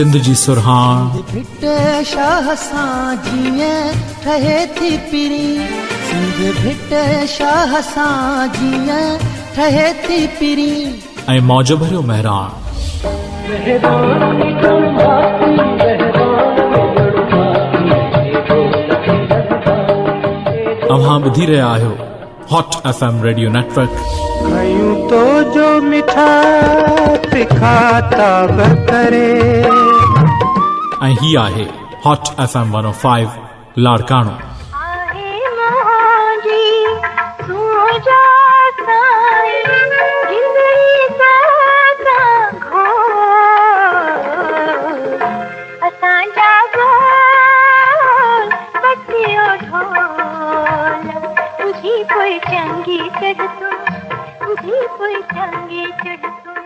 سنڌ جي سرهاڻ. ڀٽ شاهه سان جيئن ٺهي ٿي پرين، سنڌ ڀٽ شاهه سان جيئن ٺهي ٿي پرين. ۽ موج ڀريو مهراڻ. اوهان ٻڌي رهيا آهيو hot F M radio network. کيون تو جو مٺا تکا تاب ڪري. ۽ هي آهي هاٽ ايف ايم 105 لاڙڪاڻو. آهي منهنجي سوجا سائين جندڙي توسان گهور اسان جا ٻول بچيو ڍول ٻڌي پوء چنگي چڙهه تون ٻڌي پوء چنگي چڙهه تون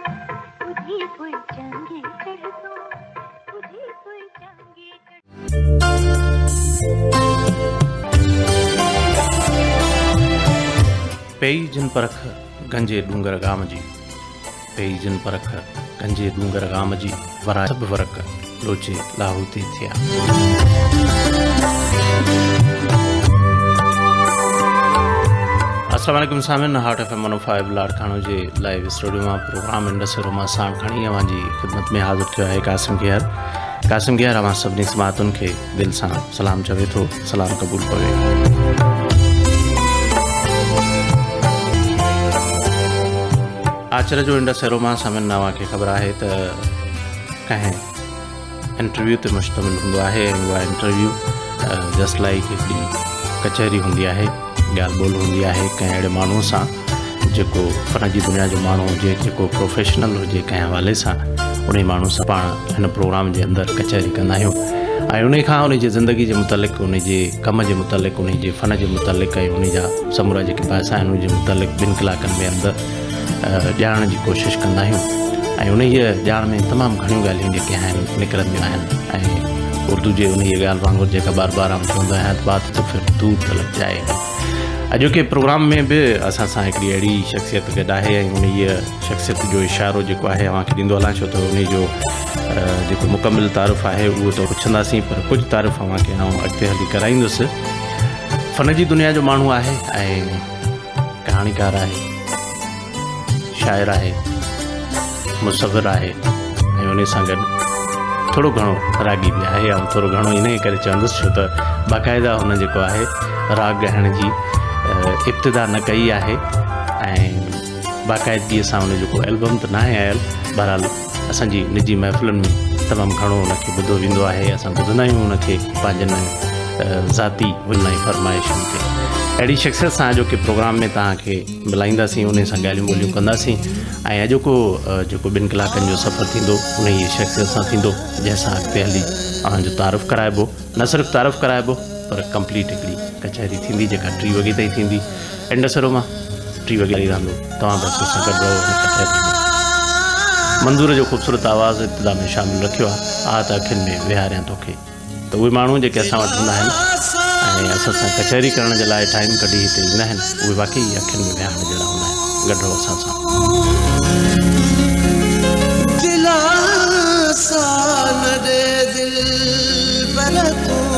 ٻڌي پوء چنگي چڙهه تون ٻڌي پوء چنگي چڙهه. پيئي جن پرک گنجي ڏونگر گام جي، پيئي جن پرک گنجي ڏونگر گام جي، ورائي سڀ ورق لوچي لاهوتي ٿيا. السلام عليڪم سامعين هاٽ ايف ايم 105 لاڙڪاڻو جي لائيو اسٽوڊيو مان پروگرام انڊس روما سان کڻي اوهان جي خدمت ۾ حاضر ٿيو آهي قاسم گيهر. قاسم گيهر اوهان سڀني سماعتن کي دل سان سلام چوي ٿو، سلام قبول پوي. آچر جو انڊس ايروما سامعين اوهان کي خبر آهي ته ڪنهن انٽرويو تي مشتمل هوندو آهي ۽ اها انٽرويو جسٽ لائڪ هڪڙي ڪچهري هوندي آهي، ڳالهه ٻولهه هوندي آهي ڪنهن اهڙي ماڻهو سان جيڪو فن جي دنيا جو ماڻهو هجي، جيڪو پروفيشنل هجي ڪنهن حوالي سان، انهي ماڻهو سان پاڻ هن پروگرام جي اندر ڪچهري ڪندا آهيون ۽ انهي کان انهي جي زندگي جي متعلق، انهي جي ڪم جي متعلق، انهي جي فن جي متعلق ۽ انهي جا سمورا جيڪي پئسا آهن انهي جي متعلق ٻن ڪلاڪن ۾ اندر ڄاڻڻ جي ڪوشش ڪندا آهيون ۽ انهيء ڄاڻ ۾ تمام گهڻيون ڳالهيون جيڪي آهن نڪرنديون آهن ۽ اردو جي انهيء ڳالهه وانگر جيڪا بار بار آئون چوندو آهيان ته بات تو ڦر دور تلڪ جائي گي. اڄوڪي پروگرام ۾ به اسان سان هڪڙي اهڙي شخصيت گڏ آهي ۽ انهيء شخصيت جو اشارو جيڪو آهي اوهان کي ڏيندو هلان ڇو ته انهي جو جيڪو مڪمل تعارف آهي اهو ته پڇنداسين پر ڪجهه تعارف اوهان کي آئون اڳتي هلي ڪرائيندس. فن جي دنيا جو ماڻهو آهي ۽ ڪهاڻيڪار آهي، شاعر آهي، مصور آهي ۽ انهي سان گڏ ٿورو گهڻو راڳي به آهي. آئون ٿورو گهڻو انهي ڪري چوندس ڇو ته باقاعده هن جيڪو آهي راڳ ڳائڻ جي ابتدا نه ڪئي آهي ۽ باقاعدگي سان ان جو ڪو البم ته ناهي آيل. بهرحال اسان جي نجي محفلن ۾ تمام گهڻو ان کي ٻڌو ويندو آهي، اسان ٻڌندا آهيون ان کي پنهنجن ذاتي ۽ فرمائشن تي. اهڙي شخصيت سان اڄوڪي پروگرام ۾ توهان کي ملائينداسين، انهي سان ڳالهيون ٻولهيون ڪنداسين ۽ اڄوڪو جيڪو ٻن ڪلاڪن جو سفر ٿيندو انهي شخصيت سان ٿيندو جنهن سان اڳتي هلي اوهان جو تعارف ڪرائبو، نه صرف تعارف ڪرائبو پر ڪمپليٽ هڪڙي ڪچهري ٿيندي جيڪا ٽي وڳي تائين ٿيندي. انڊس اروما ٽي وڳي جاري رهندو. توهان به اسان سان گڏ رهو هن ڪچهري ۾. منظور جو خوبصورت آواز ابتدا ۾ شامل رکيو آ، آء ته اکين ۾ ويهاريان توکي. ته اهي ماڻهو جيڪي اسان وٽ هوندا آهن ۽ اسان سان ڪچهري ڪرڻ جي لاء ٽائيم ڪڍي هتي ايندا آهن اهي واقعي ئي اکين ۾ ويهارڻ جهڙا هوندا آهن. گڏ رهو اسان سان. دلاسا نه ڏي دلبر تون.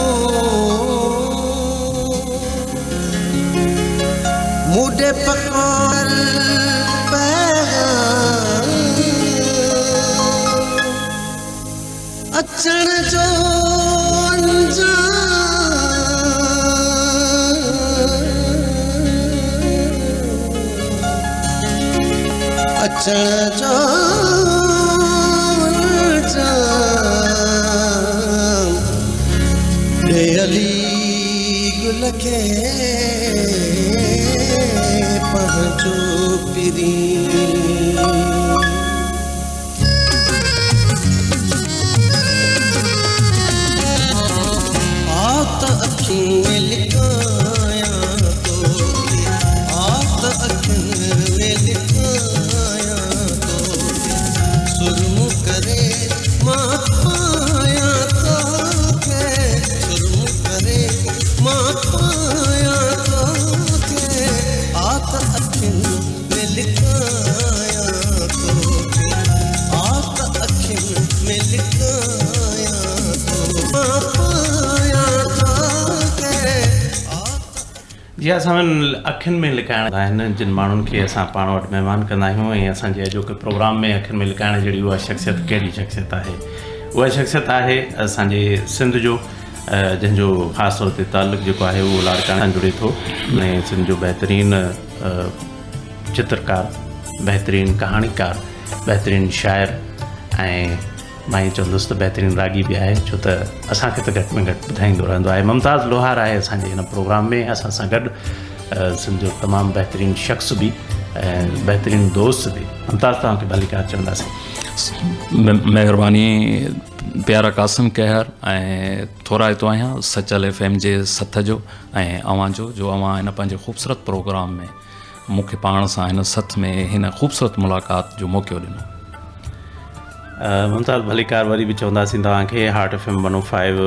مون ڏي پڪو پيغام اچڻ جو انجام. اچڻ جو انجام ڏي علي گل کي پنهنجو پرين. آ ته اکين ۾ لڪايان توکي، آ ته اکين ۾ لڪايان توکي، سرمو ڪري مان پايان توکي، سرمو ڪري مان پايان توکي، آ ته اکين ۾ لڪايان. جي ها سامعين اکين ۾ لڪائڻ آهن جن ماڻهن کي اسان پاڻ وٽ مهمان ڪندا آهيون ۽ اسان جي اڄوڪي پروگرام ۾ اکين ۾ لڪائڻ جهڙي اها شخصيت ڪهڙي شخصيت آهي اها شخصيت آهي اسان جي سنڌ جو جنهن جو خاص طور تي تعلق جيڪو آهي اهو لاڙڪاڻي سان جڙي ٿو ۽ سنڌ جو بهترين چترڪار بهترين ڪهاڻيڪار بهترين شاعر ۽ مان ائين چوندس ته بهترين راڳي به آهي ڇو ته اسان کي ته گهٽ ۾ گهٽ ٻڌائيندو رهندو آهي ممتاز لوهار آهي اسان جي هن پروگرام ۾ اسان سان گڏ سنڌ جو تمام بهترين شخص به ۽ بهترين دوست به ممتاز توهان کي ڀليڪار چونداسين. مهرباني پيارا قاسم ڪهر ۽ ٿورائتو آهيان سچل ايف ايم جي سٿ جو ۽ اوهان جو جو اوهان هن پنهنجي خوبصورت پروگرام ۾ مون کي پاڻ سان هن سٿ ۾ هن خوبصورت ملاقات جو موقعو ڏنو. ممتاز ڀليڪار وري به چونداسين توهان کي heart F M one O five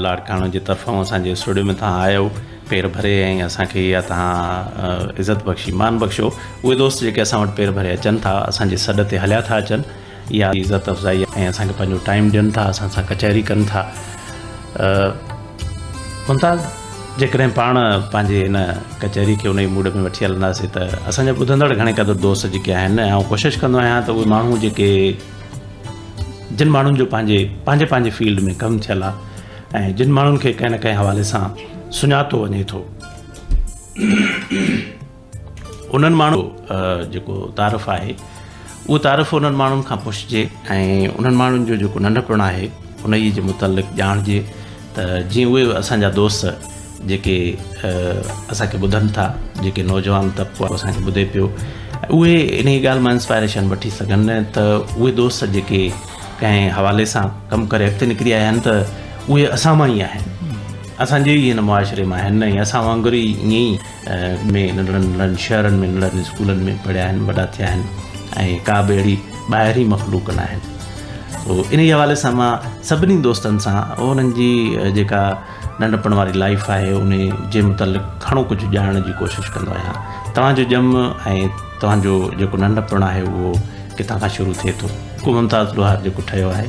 Larkana جي طرفان اسان جي اسٽوڊيو ۾ توهان آيو پير ڀري ۽ اسان کي اها توهان عزت بخشي مان بخشيو اهي دوست جيڪي اسان وٽ پير ڀري اچن ٿا اسان جي سڏ تي هليا ٿا اچن اها عزت افزائي ۽ اسان کي پنهنجو ٽائيم ڏين ٿا اسان سان ڪچهري ڪن ٿا ممتاز جيڪڏهن پاڻ پنهنجي هن ڪچهري کي ان موڊ ۾ وٺي هلنداسين ته اسان جا ٻڌندڙ گهڻي قدر دوست جيڪي آهن آئون ڪوشش ڪندو آهيان ته اهي ماڻهو جيڪي جن ماڻهن جو پنهنجي پنهنجي پنهنجي فيلڊ ۾ ڪم ٿيل آهي ۽ جن ماڻهن کي ڪنهن نه ڪنهن حوالي سان سڃاتو وڃي ٿو انهن ماڻهن جو جيڪو تعارف آهي اهو تعارف انهن ماڻهن کان پڇجي ۽ انهن ماڻهن جو جيڪو ننڍپڻ آهي انهي جي متعلق ڄاڻجي ته جيئن اهي اسان جا دوست جيڪي اسان کي ٻڌن ٿا جيڪي نوجوان طبقو اسان کي ٻڌي پيو اهي انهي ڳالهه مان انسپائريشن وٺي سگهن ته اهي دوست جيڪي ڪنهن حوالي سان ڪم ڪري اڳتي نڪري آيا آهن ته اهي اسان مان ئي آهن اسان جي ئي هن معاشري مان آهن ۽ اسان وانگر ئي ائين ئي ۾ ننڍڙن ننڍڙن شهرن ۾ ننڍڙن اسڪولن ۾ پڙهيا آهن وڏا ٿيا آهن ۽ ڪا به اهڙي ٻاهرين مخلوق نه آهن تو انهي حوالي سان مان سڀني دوستن سان انهن جي جيڪا ننڍپڻ واري لائف آهي ان جي متعلق گهڻو ڪجهه ڄاڻڻ جي ڪوشش ڪندو آهيان توهان جو ڄم ۽ توهان جو جيڪو ننڍپڻ آهي اهو ڪٿان کان شروع ٿئي ٿو ڪو ممتاز لوهار جيڪو ٺهيو آهي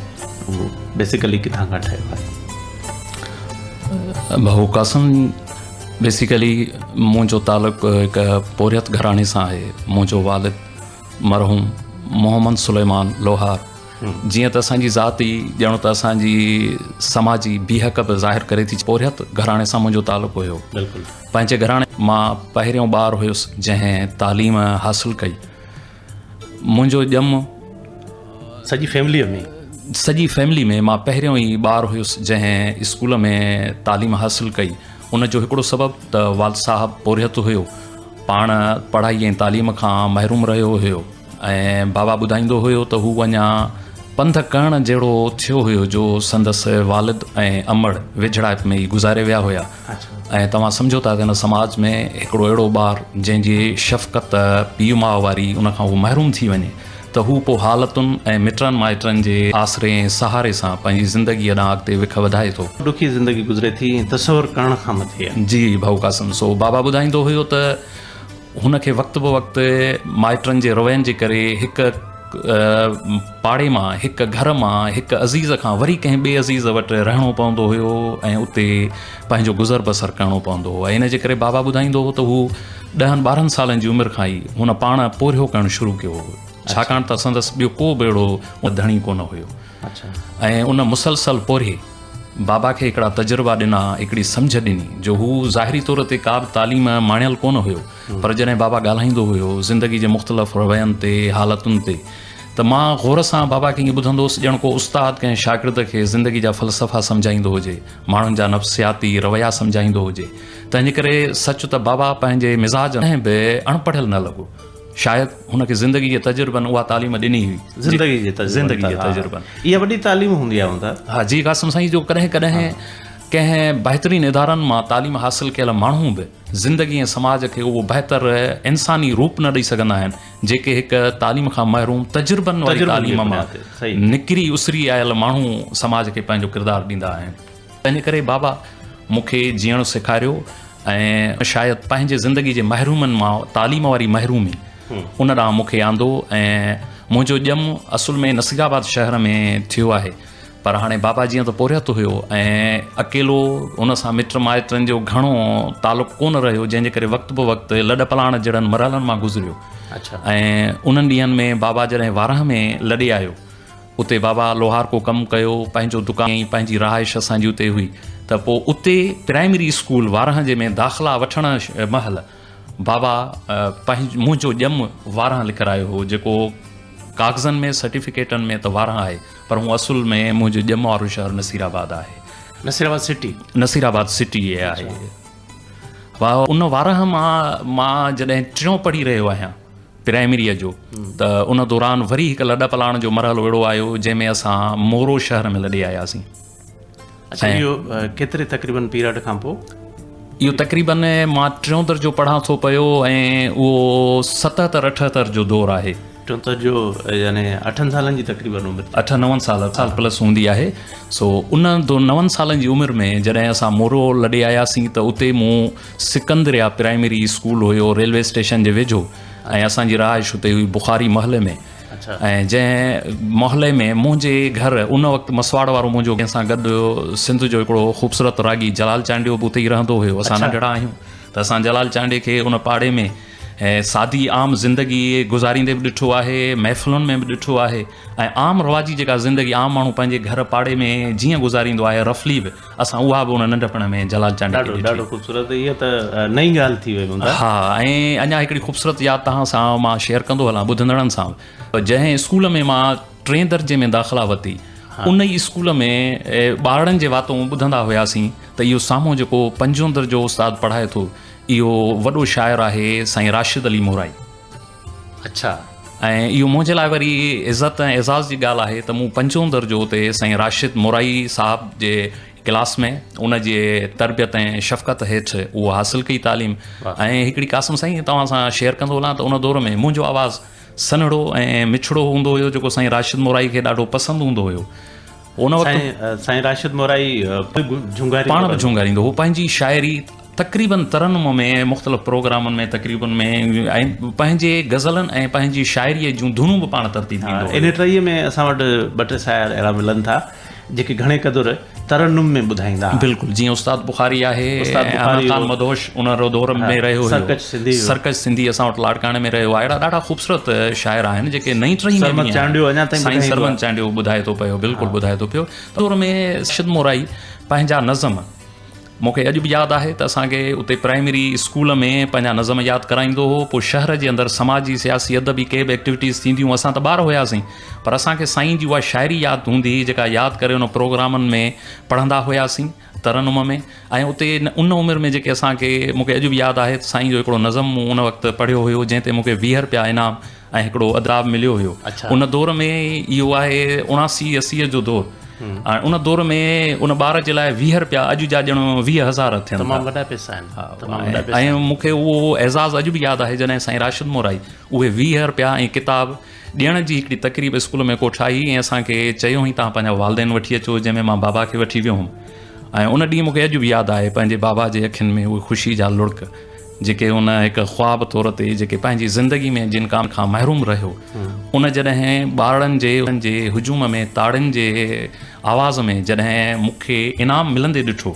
اهو بيسيڪلي ڪٿان کان ٺهيو آهي ڀائو قاسم بيسيڪلي منهنجو تعلق هڪ پورهيت گهراڻي سان آهي منهنجو والد مرحوم محمد سليمان لوهار جيئن ته اسان جي ذات ئي ڄڻ ته اسان جي سماجي بيهڪ به ظاهر ڪري ٿي پورهيت گهراڻي سان منهنجو تعلق هيو بلڪل پنهنجي گهراڻي مان پهريون ٻار هيس جنهن تعليم حاصل ڪئي منهنجو ڄم سڄي فيمليء ۾؟ سڄي فيملي ۾ مان پهريون ئي ٻار هيس جنهن اسڪول ۾ تعليم حاصل ڪئي. ان جو هڪڙو سبب ته والد صاحب پورهيت هيو، پاڻ پڙهائي ۽ تعليم کان محروم رهيو هيو ۽ بابا ٻڌائيندو هيو ته هو اڃا پنڌ ڪرڻ جهڙو ٿيو هيو جو سندس والد ۽ امڙ ويجهڙائپ ۾ ئي گذاري ويا هيا. ۽ توهان سمجهو ٿا ته هن سماج ۾ هڪڙو اهڙو ٻار جنهن جي شفقت پيء ماء واري ان کان هو محروم ٿي وڃي ته هو پوء حالتن ۽ مٽن مائٽن جي آسري ۽ سهاري سان پنهنجي زندگيء ڏانهن اڳتي وک وڌائي ٿو. ڏکي زندگي گذري ٿي ۽ تصور ڪرڻ کان مٿي آهي. جي ڀائو قاسم سو بابا ٻڌائيندو هيو ته هن کي وقت به وقت مائٽن جي روين جي ڪري هڪ پاڙي مان، هڪ گهر مان، هڪ عزيز کان وري ڪنهن ٻئي عزيز وٽ رهڻو پوندو هيو ۽ اتي پنهنجو گذر بسر ڪرڻو پوندو هو ۽ ان جي ڪري بابا ٻڌائيندو هو ته هو ڏهن ٻارهن سالن جي عمر کان ئي هن پاڻ پورهيو ڪرڻ شروع ڪيو هو ڇاڪاڻ ته سندس ٻيو ڪو به اهڙو ڌڻي ڪونه هيو ۽ ان مسلسل پورهيي بابا کي هڪڙا تجربا ڏنا، هڪڙي سمجهه ڏني جو هو ظاهري طور تي ڪا به تعليم ماڻيل ڪونه هيو پر جڏهن بابا ڳالهائيندو هيو زندگي جي مختلف روين تي، حالتن تي ته مان غور سان بابا کي ائين ٻڌندو هوس ڄڻ ڪو استاد ڪنهن شاگرد کي زندگي جا فلسفا سمجهائيندو هجي، ماڻهن جا نفسياتي رويا سمجهائيندو هجي. تنهن جي ڪري سچ ته بابا پنهنجي مزاج ۾ به اڻپڙهيل نه لڳو. شايد هن کي زندگي جي تجربن اها تعليم ڏني هئي. زندگي جي تجربن. زندگي جي تجربن. اها وڏي تعليم هوندي آهي هوندا. ها جي قاسم سائين جو ڪڏهن ڪڏهن ڪنهن بهترين ادارن مان تعليم حاصل ڪيل ماڻهو به زندگي ۽ سماج کي اهو بهتر انساني روپ نه ڏئي سگهندا آهن جيڪي هڪ تعليم کان محروم تجربن واري تعليم مان نڪري اسري آيل ماڻهو سماج کي پنهنجو ڪردار ڏيندا آهن. تنهن ڪري بابا مون کي جيئڻ سيکاريو ۽ شايد پنهنجي زندگي جي محرومين مان تعليم واري محرومي ان ڏانهن مون کي آندو ۽ منهنجو ڄم اصل ۾ نصير آباد شهر ۾ ٿيو آهي. پر هاڻي بابا جيئن ته پورهيت هيو ۽ اڪيلو ان سان مٽ مائٽن جو گهڻو تعلق ڪونه رهيو جنهن جي ڪري وقت به وقت لڏ پلاڻ جهڙن مرحلن مان گذريو ۽ انهن ڏينهن ۾ بابا جڏهن وارهه ۾ لڏي آيو اتي بابا لوهارڪو ڪم ڪيو پنهنجو دڪان ۽ پنهنجي رهائش اسان جي اتي هئي ته پوء اتي پرائمري اسڪول وارهه جي ۾ داخلا وٺڻ مهل بابا پنهنجو منهنجو ڄم وارهه لکرايو هو جيڪو ڪاغذن ۾ سرٽيفڪيٽن ۾ ته وارهه آهي پر هون اصل ۾ منهنجو ڄم وارو شهر نصير آباد آهي. نصير آباد سٽي. نصير آباد سٽي آهي. ان وارهه مان مان جڏهن ٽيون پڙهي رهيو آهيان پرائمريء جو ته ان دوران وري هڪ لڏ پلاڻ جو مرحلو اهڙو آيو جنهن ۾ اسان مورو شهر ۾ لڏي آياسين. اڇا اهو ڪيتري تقريبن پيريڊ کان پوء؟ اهو تقريبن مان ٽيون درجو پڙهان ٿو پيو ۽ اهو ستهتر اٺهتر جو دور آهي. ٽيون درجو يعني اٺن سالن جي تقريبن عمر ٿي. اٺ نون سال سال پلس هوندي آهي سو ان نون سالن جي عمر ۾ جڏهن اسان مورو لڏي آياسين ته اتي مون سڪندريا پرائمري اسڪول هيو ريلوي اسٽيشن جي ويجهو ۽ اسان جي رهائش اتي هئي بخاري محلي ۾ ۽ جنهن محلي ۾ منهنجي گهر ان وقت مسواڙ وارو منهنجو ڪنهن سان گڏ سنڌ جو هڪڙو خوبصورت راڳي جلال چانڊيو به اتي ئي رهندو هيو اسان ننڍڙا آهيون ته اسان جلال چانڊيي کي ان پاڙي ۾ سادي عام زندگي گذاريندي به ڏٺو آهي محفلن ۾ به ڏٺو آهي ۽ عام رواجي جيڪا زندگي عام ماڻهو پنهنجي گهر پاڙي ۾ جيئن گذاريندو آهي رفلي به اسان اها به ان ننڍپڻ ۾ جلال چانڊيي کي ڏٺي. ڏاڍو خوبصورت اها ته نئين ڳالهه ٿي وئي ممتاز. ها ۽ اڃا هڪڙي خوبصورت ياد توهان سان مان شيئر ڪندو هلان ٻڌندڙن سان به جنهن اسڪول ۾ مان ٽئين درجي ۾ داخلا ورتي ان ئي اسڪول ۾ ٻارڙن جي واتون ٻڌندا هياسين ته اهو سامهون جيڪو پنجون درجو استاد پڙهائي ٿو اهو وڏو شاعر آهي سائين راشد علي مورائي. اڇا. ۽ اهو منهنجي لاء وري عزت ۽ اعزاز جي ڳالهه آهي ته مون پنجون درجو اتي سائين راشد مورائي صاحب جي ڪلاس ۾ ان جي تربيت ۽ شفقت هيٺ اهو حاصل ڪئي تعليم ۽ هڪڙي قاسم سائين توهان سان شيئر ڪندو هلان ته ان دور ۾ منهنجو آواز سنهڙو ۽ مٺڙو هوندو هيو جيڪو سائين راشد مورائي کي ڏاڍو پسند هوندو هيو ان وقت سائين راشد مورائي پاڻ به جهونگاريندو هو پنهنجي شاعري تقريبن ترنم ۾ مختلف پروگرامن ۾ تقريبن ۾ ۽ پنهنجي غزلن ۽ پنهنجي شاعريء جون ڌنون به پاڻ ترتيب ڏيندو هيو. انهيء ٽهيء ۾ اسان وٽ ٻه ٽي شاعر اهڙا ملن ٿا، جيڪي گهڻي قدر ترنم ۾ ٻڌائيندا ها. بلڪل جيئن استاد بخاري آهي استاد ۽ بخاري احمد خان هو. مدهوش ان دور ۾ رهيو هيو. سرڪش سنڌي هيو. سرڪش سنڌي اسان وٽ لاڙڪاڻي ۾ رهيو آهي. اهڙا ڏاڍا خوبصورت شاعر آهن جيڪي نئين ٽهي ۾ به سرمد آهن. چانڊيو اڃا تائين سائين ٻڌائيندو سرمد آهي. چانڊيو ٻڌائي ٿو پيو بلڪل ٻڌائي ٿو پيو. دور ۾ راشد مورائي پنهنجا نظم مون کي اڄ به ياد آهي ته اسان کي اتي پرائمري اسڪول ۾ پنهنجا نظم ياد ڪرائيندو هو پوء شهر جي اندر سماجي سياسي ادبي ڪي به ايڪٽيوٽيز ٿينديون اسان ته ٻار هياسين پر اسان کي سائين جي اها شاعري ياد هوندي هئي جيڪا ياد ڪري ان پروگرامن ۾ پڙهندا هياسين ترنم ۾ ۽ اتي ان عمر ۾ جيڪي اسان کي مون کي اڄ به ياد آهي ته سائين جو هڪڙو نظم مون ان وقت پڙهيو هيو جنهن تي مون کي 20 رپيا انعام ۽ هڪڙو ادراب مليو هيو ان دور ۾ اهو آهي 79 80 جو دور ۽ ان دور ۾ ان ٻار جي لاء 20 رپيا اڄ جا ڄڻ 20 هزار ٿين تمام وڏا پئسا آهن تمام وڏا پئسا ۽ مون کي اهو اعزاز اڄ به ياد آهي جڏهن سائين راشد مورائي اهي 20 رپيا ۽ ڪتاب ڏيڻ جي هڪڙي تقريب اسڪول ۾ ڪوٺائي ۽ اسان کي چيو هئين توهان پنهنجا والدين وٺي اچو جنهن ۾ مان بابا کي وٺي ويو هوم ۽ ان ڏينهن مون کي اڄ به ياد آهي پنهنجي بابا جي اکين ۾ اهي خوشي جا لڙڪ جيڪي ان هڪ خواب طور تي جيڪي پنهنجي زندگي ۾ جن ڪام کان محروم رهيو ان جڏهن ٻارڙن جي جي هجوم ۾ تاڙين جي آواز ۾ جڏهن مون کي انعام ملندي ڏٺو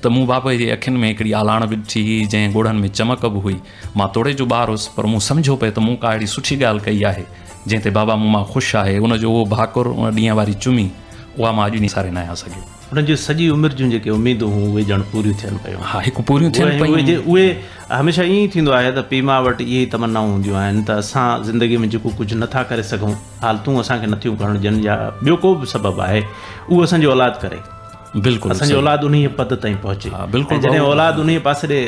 ته مون بابا جي اکين ۾ هڪڙي آلاڻ به ڏٺي هئي جنهن ڳوڙهن ۾ چمڪ به هئي مان توڙي جو ٻار هوس پر مون سمجهيو پئي ته مون ڪا اهڙي سٺي ڳالهه ڪئي آهي جنهن تي بابا مون مان خوش آهي ان جو اهو ڀاڪر ان ڏينهن واري چمي اها مان اڄ ڏينهن وساري ناهيان سگهيو. هن جون سڄي عمر جون جيڪي اميدون هيون اهي ڄڻ پوريون ٿين پيون. ها هڪ پوريون ٿين پيون. اهي اهي هميشه ائين ئي ٿيندو آهي ته پيء ماء وٽ اهي ئي تمنائون هونديون آهن ته اسان زندگي ۾ جيڪو ڪجهه نه ٿا ڪري سگهون حالتون اسان کي نٿيون ڪرڻ ڏين يا ٻيو ڪو به سبب آهي اهو اسان جو اولاد ڪري. بلڪل اسان جو اولاد انهيء پد تائين پهچي. ها بلڪل ۽ جڏهن اولاد انهيء پاسي ڏي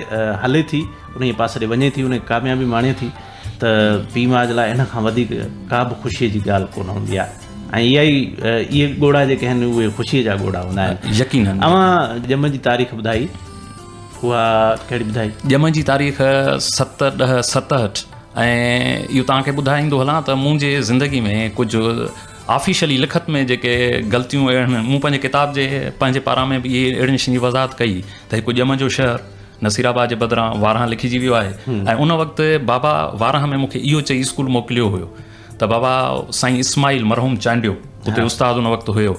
هلي ٿي انهيء پاسي ڏي وڃي ٿي انهيء ڪاميابي ماڻي ٿي ته پيء ماء جي لاء ان کان وڌيڪ ڪا به خوشيء جي ڳالهه ڪونه هوندي آهي ۽ اها ئي اهي ڳوڙها جيڪي آهن اهي خوشيء جا ڳوڙها هوندا آهن. يقينن. اوهان ڄم جي تاريخ ٻڌائي اها ڪهڙي ٻڌائي؟ ڄم جي تاريخ ست ڏهه ستهٺ ۽ اهو توهان کي ٻڌائيندو هلان ته منهنجي زندگي ۾ ڪجهه آفيشلي لکت ۾ جيڪي غلطيون اهڙن مون پنهنجي ڪتاب جي پنهنجي پاران ۾ به اهي اهڙين شين جي وضاحت ڪئي ته هڪ ڄم جو شهر نصير آباد جي بدران وارهان لکجي ويو آهي ۽ ان وقت بابا وارهان ۾ مون کي اهو چئي اسڪول موڪليو هيو ته بابا سائين اسماعيل مرحوم چانڊيو اتي استاد ان وقت هيو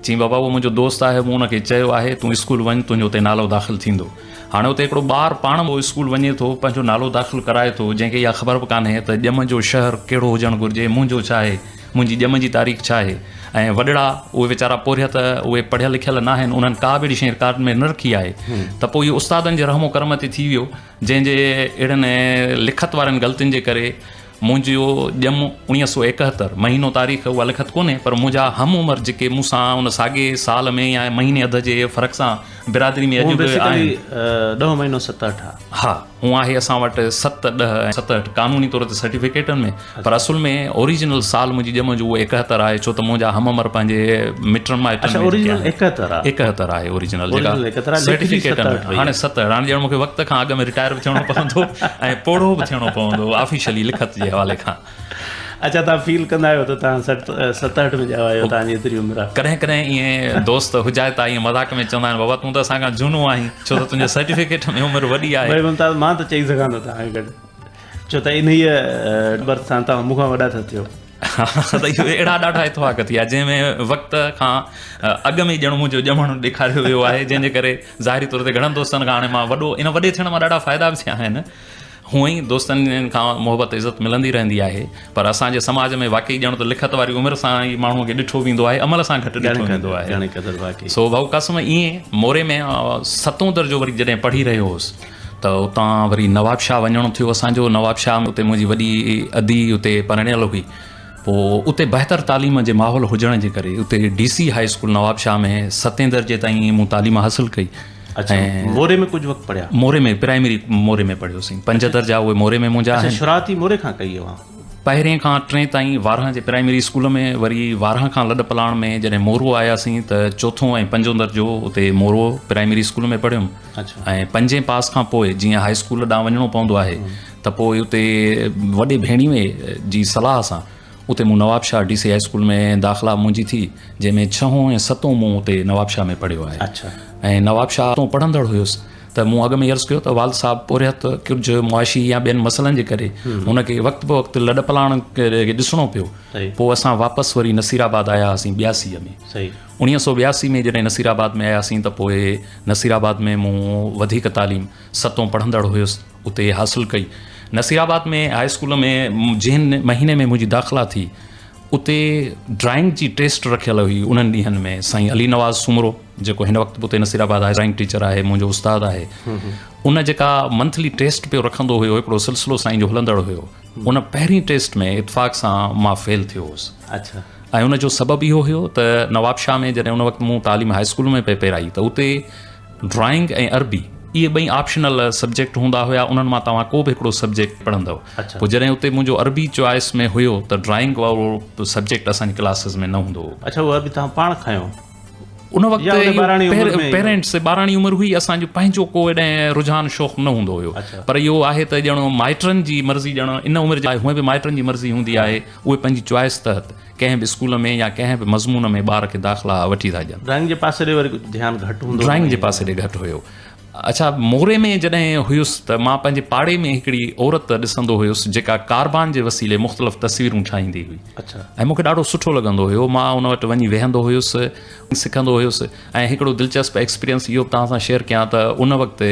چيائين بابا اهو منهنجو دوست آهي مون ان کي چيو آهي تون اسڪول وڃ تنهنجو اتي نالو داخل ٿيندو. هاڻي اتي هڪڙو ٻار پاڻ اهو اسڪول وڃي ٿو پنهنجو نالو داخل ڪرائي ٿو جنهن کي اها خبر به ڪانهي ته ڄم جو شهر ڪهڙو هجڻ گهرجي منهنجو ڇا آهي منهنجي ڄم جي تاريخ ڇا آهي ۽ وڏڙا اهي ويچارا پورهيت اهي پڙهيل لکيل ناهن انهن ڪا به اهڙي شيء رڪارڊ ۾ نه رکي آهي ته پوء اهو استادن جي رحم و ڪرم تي ٿي ويو جنهن جي اهڙن لکت وارين غلطين جي ڪري منهنجو ڄم 1971، مهينو تاريخ اها لکت ڪونهي پر منهنجا هم عمر جيڪي مون سان ان ساڳئي سال ۾ يا مهيني اڌ جي فرق سان برادري ۾ اڄ به آهن. ڏهون مهينو 67 آ. ها هونء آهي اسان وٽ ست ڏهه ۽ 67 قانوني طور تي سرٽيفڪيٽن ۾ پر اصل ۾ اوريجنل سال منهنجي ڄم جو اهو 71 آهي ڇو ته منهنجا هم عمر پنهنجي مٽن مائٽن اڇا ۾ جيڪي اوريجنل آهن 71 آ. 71 آهي اوريجنل جيڪا اوريجنل 71 آ لکجي سرٽيفڪيٽن 67 ۾ وئي هاڻي آ. 67 هاڻي ڄڻ مون کي وقت کان اڳ ۾ رٽائر به ٿيڻو پوندو ۽ پوڙهو به ٿيڻو پوندو آفيشلي لکت جي حوالي کان. اڇا توهان فيل ڪندا آهيو ته توهان 67 ۾ ڄاوا آهيو توهان جي ايتري عمر آ. ڪڏهن ڪڏهن ائين دوست حجائتا ائين مذاق ۾ چوندا آهن بابا تون ته اسان کان جهونو آهين ڇو ته تنهنجي سرٽيفڪيٽ ۾ عمر وڏي آهي. ڀائي ممتاز مان ته چئي سگهان ٿو توهان کي گڏ ڇو ته انهيء برٿ سان توهان مون کان وڏا ٿا ٿيو. ته اهو اهڙا ڏاڍا اتفاق ٿي ويا جنهن ۾ وقت کان اڳ ۾ ڄڻ منهنجو ڄمڻ ڏيکاريو ويو آهي جنهن جي ڪري ظاهري طور تي گهڻن دوستن کان هاڻي مان وڏو ان وڏي ٿيڻ مان ڏاڍا فائدا به ٿيا آهن هونئن ئي دوستن کان محبت عزت ملندي رهندي آهي پر اسان جي سماج ۾ واقعي ڄڻ ته لکت واري عمر سان ئي ماڻهو کي ڏٺو ويندو آهي عمل سان گهٽ ڏٺو ويندو آهي سو ڀائو قاسم ائين موري ۾ ستون درجو وري جڏهن پڙهي رهيو هوس ته اتان وري نوابشاهه وڃڻو ٿيو اسان جو نوابشاهه اتي منهنجي وڏي ادي اتي پرڻيل هئي پوء اتي بهتر تعليم جي ماحول هجڻ جي ڪري اتي D C high school Nawabshah ۾ ستين درجي تائين مون تعليم حاصل ڪئي اڇا موري ۾ ڪجهه وقت پڙهيا؟ موري ۾ پرائمري موري ۾ پڙهيوسين پنج درجا اهي موري ۾ منهنجا آهن. اڇا شروعات ئي موري کان ڪئي اوهان؟ پهرين کان ٽئين تائين وارهه جي پرائمري اسڪول ۾ وري وارهه کان لڏ پلاڻ ۾ جڏهن مورو آياسين ته چوٿون ۽ پنجون درجو اتي مورو پرائمري اسڪول ۾ پڙهيم ۽ پنجين پاس کان پوء جيئن هاء اسڪول ڏانهن وڃڻو پوندو آهي ته پوء اتي وڏي ڀيڻيوي جي صلاح سان اتي مون Nawabshah D C high school ۾ داخلا منهنجي ٿي جنهن ۾ ڇهون ۽ ستون مون اتي نوابشاهه ۾ پڙهيو آهي ۽ نوابشاهه ستون پڙهندڙ هيس ته مون اڳ ۾ عرض ڪيو ته والد صاحب پورهيت ڪجهه معاشي يا ٻين مسئلن جي ڪري هن کي وقت به وقت لڏ پلاڻ کي ڏسڻو پيو پوء اسان واپس وري نصير آباد آيا هئاسين ٻياسي ۾ 1982 ۾ جڏهن نصير آباد ۾ آياسين ته پوء نصير آباد ۾ مون وڌيڪ تعليم ستون پڙهندڙ هيس اتي حاصل ڪئي. نصير آباد ۾ هاء اسڪول ۾ جنهن مهيني ۾ منهنجي داخلا ٿي اتي ڊرائنگ جي ٽيسٽ رکيل هئي انهن ڏينهن ۾ سائين علي نواز سومرو جيڪو هن وقت به اتي نصير آباد هاء ڊرائنگ ٽيچر آهي منهنجو استاد آهي ان جيڪا منٿلي ٽيسٽ پيو رکندو هيو هڪڙو سلسلو سائين جو هلندڙ هيو ان پهرين ٽيسٽ ۾ اتفاق سان مان فيل ٿيو هوس ۽ ان جو سبب اهو هيو ته نوابشاهه ۾ جڏهن ان وقت مون تعليم هاء اسڪول ۾ پئي پرائي ته اتي ڊرائنگ ۽ عربي اهي ٻئي آپشنل سبجيڪٽ هوندا هيا انهن مان توهان ڪو به هڪڙو سبجيڪٽ پڙهندؤ پوء جڏهن اتي منهنجو عربي چوائس ۾ هيو ته ڊرائنگ وارو سبجيڪٽ اسان جي ڪلاسز ۾ نه هوندو هو. اڇا اهو عربي توهان پاڻ کنيو؟ ان وقت پيرنٽس ٻاراڻي عمر هئي اسان جو پنهنجو ڪو ايڏي رجحان شوق نه هوندو هيو پر اهو آهي ته ڄڻ مائٽن جي مرضي ڄڻ ان عمر جي هونئن به مائٽن جي مرضي هوندي آهي اهي پنهنجي چوائس تحت ڪنهن به اسڪول ۾ يا ڪنهن به مضمون ۾ ٻار کي داخلا وٺي ٿا ڏين. ڊرائنگ جي پاسي ڏي وري ڪجهه ڌيان گهٽ هوندو هو. ڊرائنگ جي پاسي ڏي گهٽ هيو. اڇا موري ۾ جڏهن هيس ته مان پنهنجي پاڙي ۾ هڪڙي عورت ڏسندو هيس جيڪا ڪاربان جي وسيلي مختلف تصويرون ٺاهيندي هئي ۽ مون کي ڏاڍو سٺو لڳندو هيو مان ان وٽ وڃي ويهندو هيس سکندو هيس ۽ هڪڙو دلچسپ ايڪسپيرينس اهو به توهان سان شيئر ڪيان ته ان وقت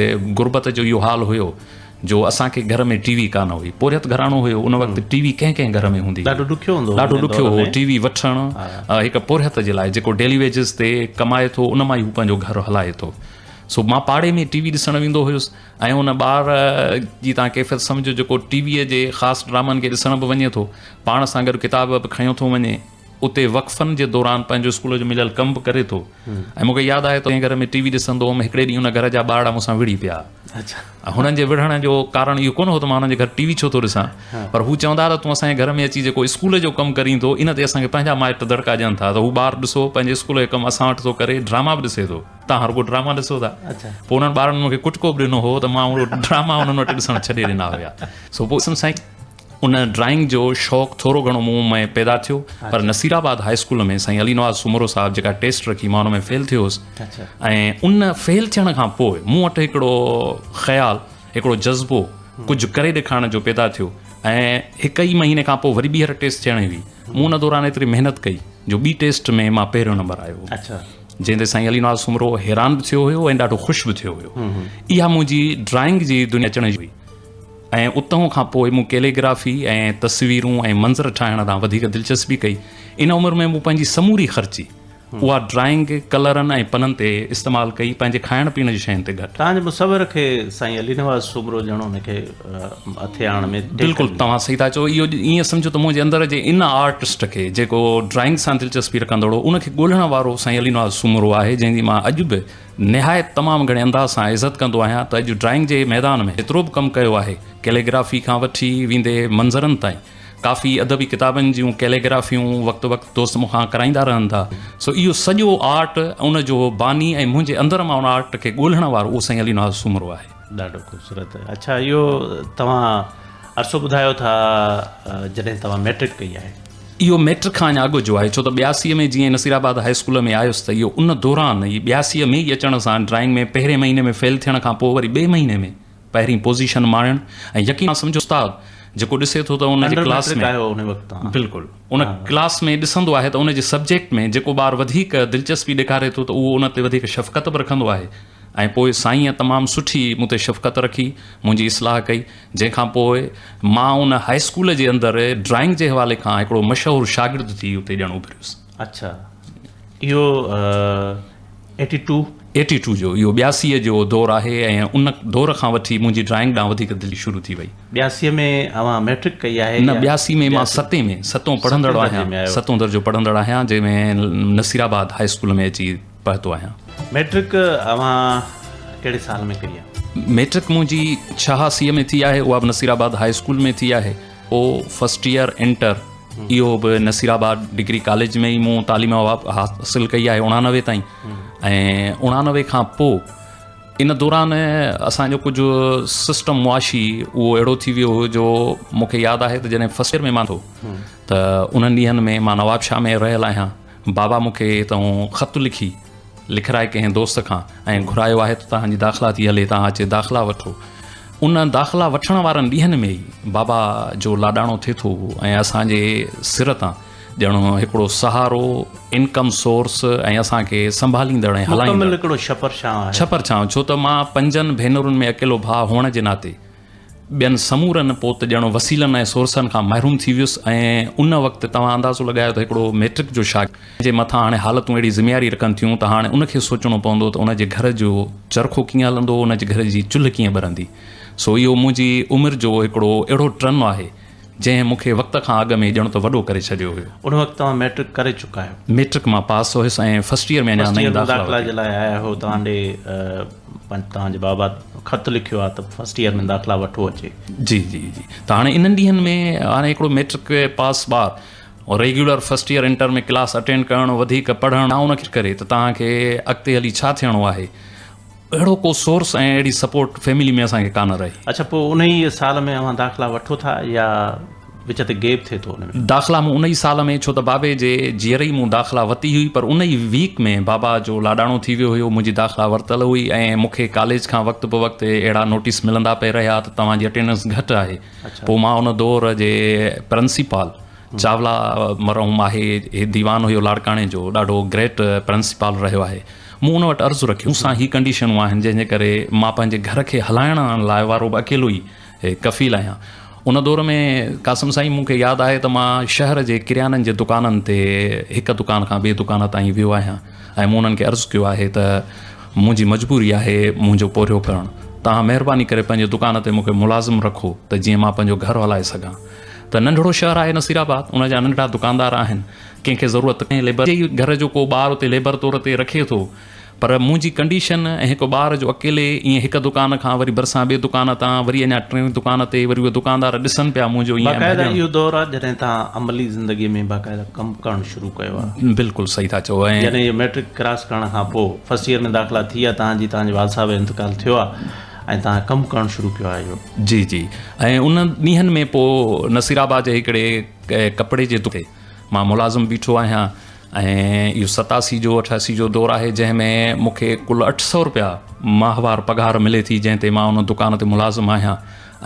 غربت جو اهو حال هيو جو اسان کي گهر ۾ ٽي وي ڪانه هئي پورهيت گهراڻو هيو ان وقت ٽي وي ڪنهن ڪنهن گهر ۾ هوندي ڏاڍو ڏکيو هوندو ڏاڍو ڏکيو هو ٽي وي وٺڻ هڪ پورهيت جي لاء جيڪو ڊيلي ويجز تي ڪمائي ٿو ان مان ئي هو پنهنجو گهر هلائي ٿو سو مان پاڙي ۾ ٽي وي ڏسڻ ويندو هيس ۽ ان ٻار جي تان ڪيفيت سمجهو جيڪو ٽي وي جي خاص ڊرامن کي ڏسڻ به وڃي ٿو پاڻ سان گڏ ڪتاب به کنيو ٿو وڃي اتي وقفن جي دوران پنهنجو اسڪول جو مليل ڪم به ڪري ٿو ۽ مون کي ياد آهي ته جنهن گهر ۾ ٽي وي ڏسندو هوم هڪڙي ڏينهن ان گهر جا ٻارڙا مون سان وڙهي پيا ۽ هنن جي وڙهڻ جو ڪارڻ اهو ڪونه هو ته مان هنن جي گهر ٽي وي ڇو ٿو ڏسان پر هو چوندا ته تون اسان جي گهر ۾ اچي جيڪو اسڪول جو ڪم ڪرين ٿو ان تي اسان کي پنهنجا مائٽ دڙڪا ڏين ٿا ته هو ٻار ڏسو پنهنجي اسڪول جو ڪم اسان وٽ ٿو ڪري ڊراما به ڏسي ٿو تان رڳو ڊراما ڏسو ٿا پوء انهن ٻارن مون کي ڪٽڪو به ڏنو هو ته مان اهو ڊراما انهن وٽ ڏسڻ ڇڏي ڏنا هيا سو پوء سائين ان ڊرائنگ جو شوق ٿورو گهڻو مون ۾ پيدا ٿيو پر نصير آباد هاء اسڪول ۾ سائين علي نواز سومرو صاحب جيڪا ٽيسٽ رکي مان ان ۾ فيل ٿيو هوس ۽ ان فيل ٿيڻ کان پوء مون وٽ هڪڙو خيال هڪڙو جذبو ڪجهه ڪري ڏيکارڻ جو پيدا ٿيو ۽ هڪ ئي مهيني کان پوء وري ٻيهر ٽيسٽ ٿيڻي هئي مون ان دوران ايتري محنت ڪئي. جو ٻي ٽيسٽ ۾ مان پهريون نمبر آيو هو. اڇا. جنهن تي سائين علي نواز سومرو حيران به ٿيو هيو ۽ ڏاڍو خوش به ٿيو هيو. اها منهنجي ڊرائنگ جي دنيا اچڻ جي هئي ۽ اتهون کان پوء مون ڪيليگرافي ۽ تصويرون ۽ منظر ٺاهڻ ڏانهن وڌيڪ دلچسپي ڪئي. ان عمر ۾ مون پنهنجي سموري خرچي اها ڊرائنگ، ڪلرن ۽ پنن تي استعمال ڪئي، پنهنجي کائڻ پيئڻ جي شين تي گهٽ. توهان جي مصور کي سائين علي نواز سومرو ڄڻ ان کي هٿي آڻڻ ۾ ٽيڪ بلڪل ڏني. توهان صحيح ٿا چئو. اهو ائين سمجهو ته منهنجي اندر جي ان آرٽسٽ کي جيڪو ڊرائنگ سان دلچسپي رکندڙ هو ان کي ڳولڻ وارو سائين علي نواز سومرو آهي جنهن جي مان اڄ به نهايت تمام گهڻي انداز سان عزت ڪندو آهيان ته اڄ ڊرائنگ جي ميدان ۾ جيترو به ڪم ڪيو آهي ڪيليگرافي کان وٺي ويندي منظرن تائين ڪافي ادبي ڪتابن جون ڪيليگرافيون وقت وقت دوست مون کان ڪرائيندا رهن ٿا سو اهو سڄو آرٽ ان جو باني ۽ منهنجي اندر مان ان آرٽ کي ڳولڻ وارو اهو سائين علي نواز سومرو آهي. ڏاڍو خوبصورت. اڇا اهو توهان عرصو ٻڌايو ٿا جڏهن توهان ميٽرڪ ڪئي آهي. اهو ميٽرڪ کان اڃا اڳ جو آهي ڇو ته ٻياسيء ۾ جيئن نصير آباد هاء اسڪول ۾ آيس ته اهو ان دوران ئي ٻياسيء ۾ ئي اچڻ سان ڊرائنگ ۾ پهرين مهيني ۾ فيل ٿيڻ کان پوء وري ٻئي مهيني ۾ پهرين پوزيشن ماڻڻ ۽ يقين سمجهو استاد جيڪو ڏسي ٿو ته ان جي ڪلاس ۾ بلڪل ان ڪلاس ۾ ڏسندو آهي ته ان جي سبجيڪٽ ۾ جيڪو ٻار وڌيڪ دلچسپي ڏيکاري ٿو ته اهو ان تي وڌيڪ شفقت به رکندو آهي ۽ پوء سائينء تمام سٺي مون تي شفقت رکي منهنجي اصلاح ڪئي جنهن کان پوء مان ان هاء اسڪول جي اندر ڊرائنگ جي حوالي کان هڪڙو مشهور شاگرد ٿي اتي ڄڻ اڀريس. اڇا اهو ايٽي ٽو. ايٽي ٽو جو اهو ٻياسيء جو دور آهي ۽ ان دور کان وٺي منهنجي ڊرائنگ ڏانهن وڌيڪ دل شروع ٿي وئي. ٻياسيء ۾ اوهان مئٽرڪ ڪئي آهي نه ٻياسي ۾ مان ستين ۾ ستون پڙهندڙ آهيان ستون درجو پڙهندڙ آهيان جنهن ۾ نصير آباد هاء اسڪول ۾ اچي پهتو آهيان. مئٽرڪ اوهان ڪهڙي سال ۾ ڪئي آهي؟ مئٽرڪ منهنجي ڇهاسيء ۾ ٿي آهي اها به نصير آباد هاء اسڪول ۾ ٿي آهي. پوء فرسٽ ايئر انٽر اهو به نصير آباد ڊگري ڪاليج ۾ ئي مون تعليم حاصل ڪئي آهي اڻانوي تائين ۽ اڻانوي کان پوء ان دوران اسانجو ڪجهه سسٽم معاشي اهو اهڙو ٿي ويو هو جو مون کي ياد آهي ته جڏهن فرسٽ ايئر ۾ مان ٿو ته انهن ڏينهن ۾ مان نواب شاهه ۾ رهيل آهيان بابا مون کي هتان خط لکي لکرائي ڪنهن دوست کان ۽ گهرايو آهي ته توهان جي داخلا ٿي هلي توهان اچي داخلا وٺو. ان داخلا وٺڻ وارن ڏينهن ۾ ئي بابا جو لاڏاڻو ٿئي ٿو ۽ اسان جي سر تان ڄڻ هڪڙو سهارو، انڪم سورس ۽ اسان کي سنڀاليندڙ ۽ هلائيندڙ. مڪمل هڪڙو ڇپر ڇانو آهي. ڇپر ڇانو ڇو ته مان پنجن ڀينرن ۾ اڪيلو ڀاء هئڻ جي ناتي ٻين سمورن پوء ته ڄڻ وسيلن ۽ سورسن کان محروم ٿي ويس ۽ ان وقت توهان اندازو لڳايو ته هڪڙو مئٽرڪ جو شاگرد جي مٿان هاڻي حالتون اهڙي ذميواري رکن ٿيون ته هاڻي ان کي سوچڻو پوندو ته ان جي گهر جو چرخو ڪيئن هلندو ان جي گهر جي چلهه ڪيئن ٻرندي سو اهو منهنجي عمر جو هڪڙو اهڙو ٽرن آهي جنهن مون کي وقت کان اڳ ۾ ڄڻ ته وڏو ڪري ڇڏيو هيو. ان وقت توهان مئٽرڪ ڪري چڪا آهيو؟ مئٽرڪ مان پاس هيس ۽ فرسٽ ايئر ۾ اڃا نئين داخلا داخلا جي لاء آيا هو توهان ڏي توهان جي بابا خط لکيو آهي ته فرسٽ ايئر ۾ داخلا وٺو اچي. جي جي جي ته هاڻي انهن ڏينهن ۾ هاڻي هڪڙو مئٽرڪ پاس ٻار regular first year inter ۾ class attend ڪرڻ وڌيڪ پڙهڻ ان ڪري ته توهان کي اڳتي هلي ڇا ٿيڻو آهي اهڙو ڪو سورس ۽ اهڙي سپورٽ فيملي ۾ اسان کي ڪانه رهي. اڇا پوء انهيء سال ۾ اوهان داخلا وٺو ٿا يا وچ تي گيپ ٿئي ٿو ان ۾؟ داخلا مون انهيء سال ۾ ڇو ته بابي جي جيئري ئي مون داخلا وتي هئي پر ان ئي ويڪ ۾ بابا جو لاڏاڻو ٿي ويو هيو منهنجي داخلا ورتل هئي ۽ مون کي ڪاليج کان وقت به وقت اهڙا نوٽيس ملندا پئي رهيا ته توهان جي اٽينڊنس گهٽ آهي پوء مان ان دور جي پرنسپال چاولا مرحوم آهي هي ديوان هيو لاڙڪاڻي جو ڏاڍو گريٽ پرنسپال رهيو آهي مون ان وٽ عرض رکيو، مون سان هي ڪنڊيشنون آهن جنهن جي ڪري مان پنهنجي گهر کي هلائڻ لاء وارو به اڪيلو ئي ڪفيل آهيان. ان دور ۾ قاسم سائين مون کي ياد آهي ته مان شهر جي ڪريانن جي دڪانن تي هڪ دڪان کان ٻئي دڪان تائين ويو آهيان ۽ مون انهن کي عرض ڪيو آهي ته منهنجي مجبوري آهي منهنجو پورهيو ڪرڻ توهان مهرباني ڪري پنهنجي دڪان تي مون کي ملازم رکو ته جيئن مان پنهنجو گهر هلائي سگهان ته ننڍڙو شهر آهي نصيرآباد ان جا ننڍڙا دڪاندار آهن ڪنهن کي ضرورت ڪنهن ليبر جي ئي گهر جو ڪو ٻار اتي ليبر طور تي رکي ٿو پر منهنجي ڪنڊيشن ۽ هڪ ٻار جو اڪيلي ائين هڪ دڪان کان وري ڀرسان ٻئي دڪان تان وري اڃا ٽئين دڪان تي وري اهي دڪاندار ڏسن پيا منهنجو ائين باقاعده اهو دور آهي جڏهن توهان عملي زندگي ۾ باقاعده ڪم ڪرڻ شروع ڪيو آهي. بلڪل صحيح ٿا چئو ۽ جڏهن اهو مئٽرڪ ڪراس ڪرڻ کان پوء فرسٽ ايئر ۾ داخلا ٿي آهي توهان جي توهان جي والد صاحب جو انتقال ٿيو آهي ۽ توهان ڪم ڪرڻ شروع ڪيو آهي اهو. جي جي ۽ ان ڏينهن ۾ پوء نصير آباد جي هڪڙي ڪپڙي جي دڪان تي مان ملازم بيٺو آهيان ۽ اهو 87 جو 88 جو دور آهي جنهن ۾ مون کي ڪل 800 روپيا ماهوار پگهار ملي ٿي جنهن تي مان ان دڪان تي ملازم آهيان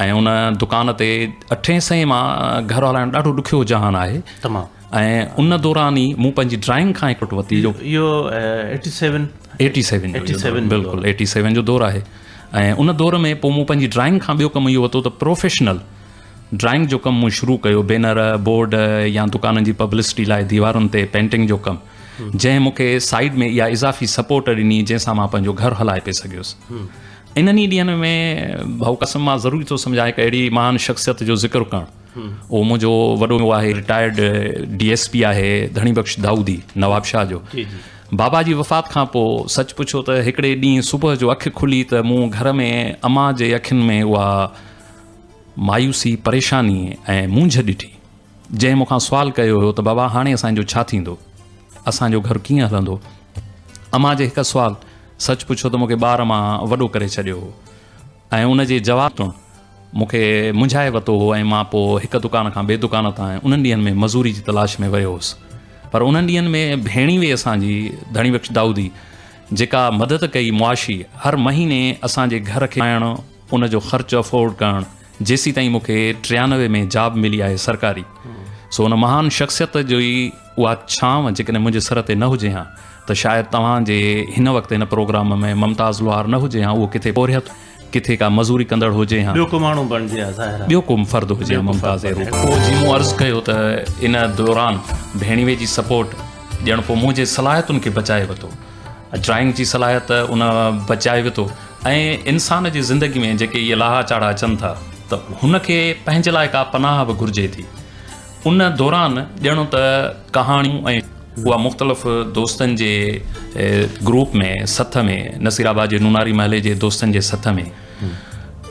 ۽ ان دڪان تي اٺين سئين مان گهر هلائڻ ڏاڍو ڏکيو جهان آهي تمام. ۽ ان دوران ئي مون پنهنجي ڊرائنگ کان هڪ ورتي جو اهو eighty seven eighty seven eighty seven بلڪل ايٽي سيون جو دور آهي ۽ ان دور ۾ پوء مون پنهنجي ڊرائنگ کان ٻيو ڪم اهو ورتو ته پروفيشنل ڊرائنگ جو ڪم مون شروع ڪيو بينر بورڊ يا دڪانن جي پبلسٽي لاء ديوارن تي پينٽنگ جو ڪم جنهن مون کي سائيڊ ۾ اها اضافي سپورٽ ڏني جنهن سان مان پنهنجو گهر هلائي پئي سگهيس انهن ئي ڏينهن ۾ ڀائو قسم مان ضروري ٿو سمجهان هڪ اهڙي مهان شخصيت جو ذڪر ڪرڻ اهو منهنجو وڏو آهي رٽائرڊ ڊي ايس پي آهي ڌڻي بخش دائودي نواب شاهه جو بابا جي وفات کان پوء سچ پڇو ته هڪڙي ڏينهن صبح جو اک کلي ته مون گهر ۾ امان جي اکين ۾ اها مايوسي پريشاني ۽ مونجهه ڏٺي جنهن مون کان سوال ڪيو هيو ته بابا هاڻي اسان جو ڇا ٿيندو اسان جو گهر ڪيئن هلندو امان جي هڪ سوال سچ پڇو ته مون کي ٻار مان وڏو ڪري ڇڏيو هو ۽ ان جي جواب تون مون کي منجهائي ورتو هو ۽ مان پوء هڪ دڪان کان ٻئي دڪان تان انهن ڏينهن ۾ مزوري جي تلاش ۾ ويو هوس. پر انهن ڏينهن ۾ ڀيڻيوي اسان جي ڌڻي بخش دائودي جيڪا مدد ڪئي معاشي هر مهيني اسان جي گهر کي کائڻ ان جو خرچ افورڊ ڪرڻ جيسيتائين مون کي 93 ۾ جاب ملي آهي سرڪاري سو ان مهان شخصيت جي اها ڇانو جيڪڏهن منهنجي سر تي نه هجي هان ته شايد توهان جي هن وقت هن پروگرام ۾ ممتاز لوهار نه هجي هان اهو ڪٿي پورهيت ڪٿي ڪا مزوري ڪندڙ هجي هان ٻيو ڪو ماڻهو بڻجي ها ظاهر آهي ٻيو ڪو فرد هجي ها ممتاز جي روپ پوء جي مون عرض ڪيو ته ان دوران ڀيڻيوي جي سپورٽ ڄڻ پوء منهنجي صلاحيتن کي بچائي ورتو ڊرائنگ جي صلاحيت ان بچائي ورتو ۽ انسان جي زندگي ۾ جيڪي اهي لاها چاڙها اچن ٿا ته هن کي پنهنجي لاء ڪا پناهه به گهرجي ٿي ان دوران ڄڻ ته ڪهاڻيون ۽ اها مختلف دوستن جي گروپ ۾ سٿ ۾ نصير آباد جي نوناري محلي جي دوستن جي سٿ ۾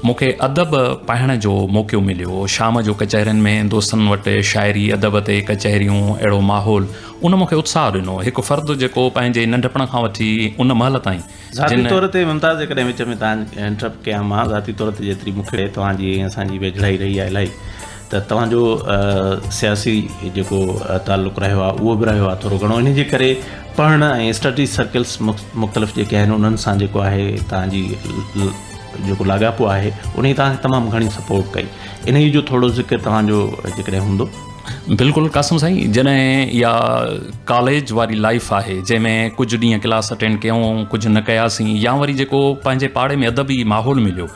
مون کي ادب پڙهڻ جو موقعو مليو شام جو ڪچهرين ۾ دوستن وٽ شاعري ادب تي ڪچهريون اهڙو ماحول ان مون کي اتساهه ڏنو هڪ فرد جيڪو پنهنجي ننڍپڻ کان وٺي ان مهل تائين ذاتي طور تي ممتاز جيڪڏهن وچ ۾ توهان کي انٽرپٽ ڪيان مان ذاتي طور تي جيتري مون کي توهان جي ۽ اسان جي ويجهڙائي رهي آهي الاهي ته توهان جو سياسي جيڪو تعلق رهيو آهي اهو به رهيو آهي ٿورو گهڻو ان جي ڪري پڙهڻ ۽ اسٽڊي سرڪلس مختلف جيڪي آهن انهن سان جيڪو آهي توهان جي جيڪو لاڳاپو آهي انهي توهان کي تمام گهڻي سپورٽ ڪئي انهي جو ٿورو ذڪر توهان جو جيڪڏهن هوندو. بلڪل قاسم سائين جڏهن اها ڪاليج واري لائيف آهي جنهن ۾ ڪجهه ڏينهن ڪلاس اٽينڊ ڪيون ڪجهه نه ڪياسين يا وري جيڪو پنهنجي پاڙي ۾ ادبي ماحول مليو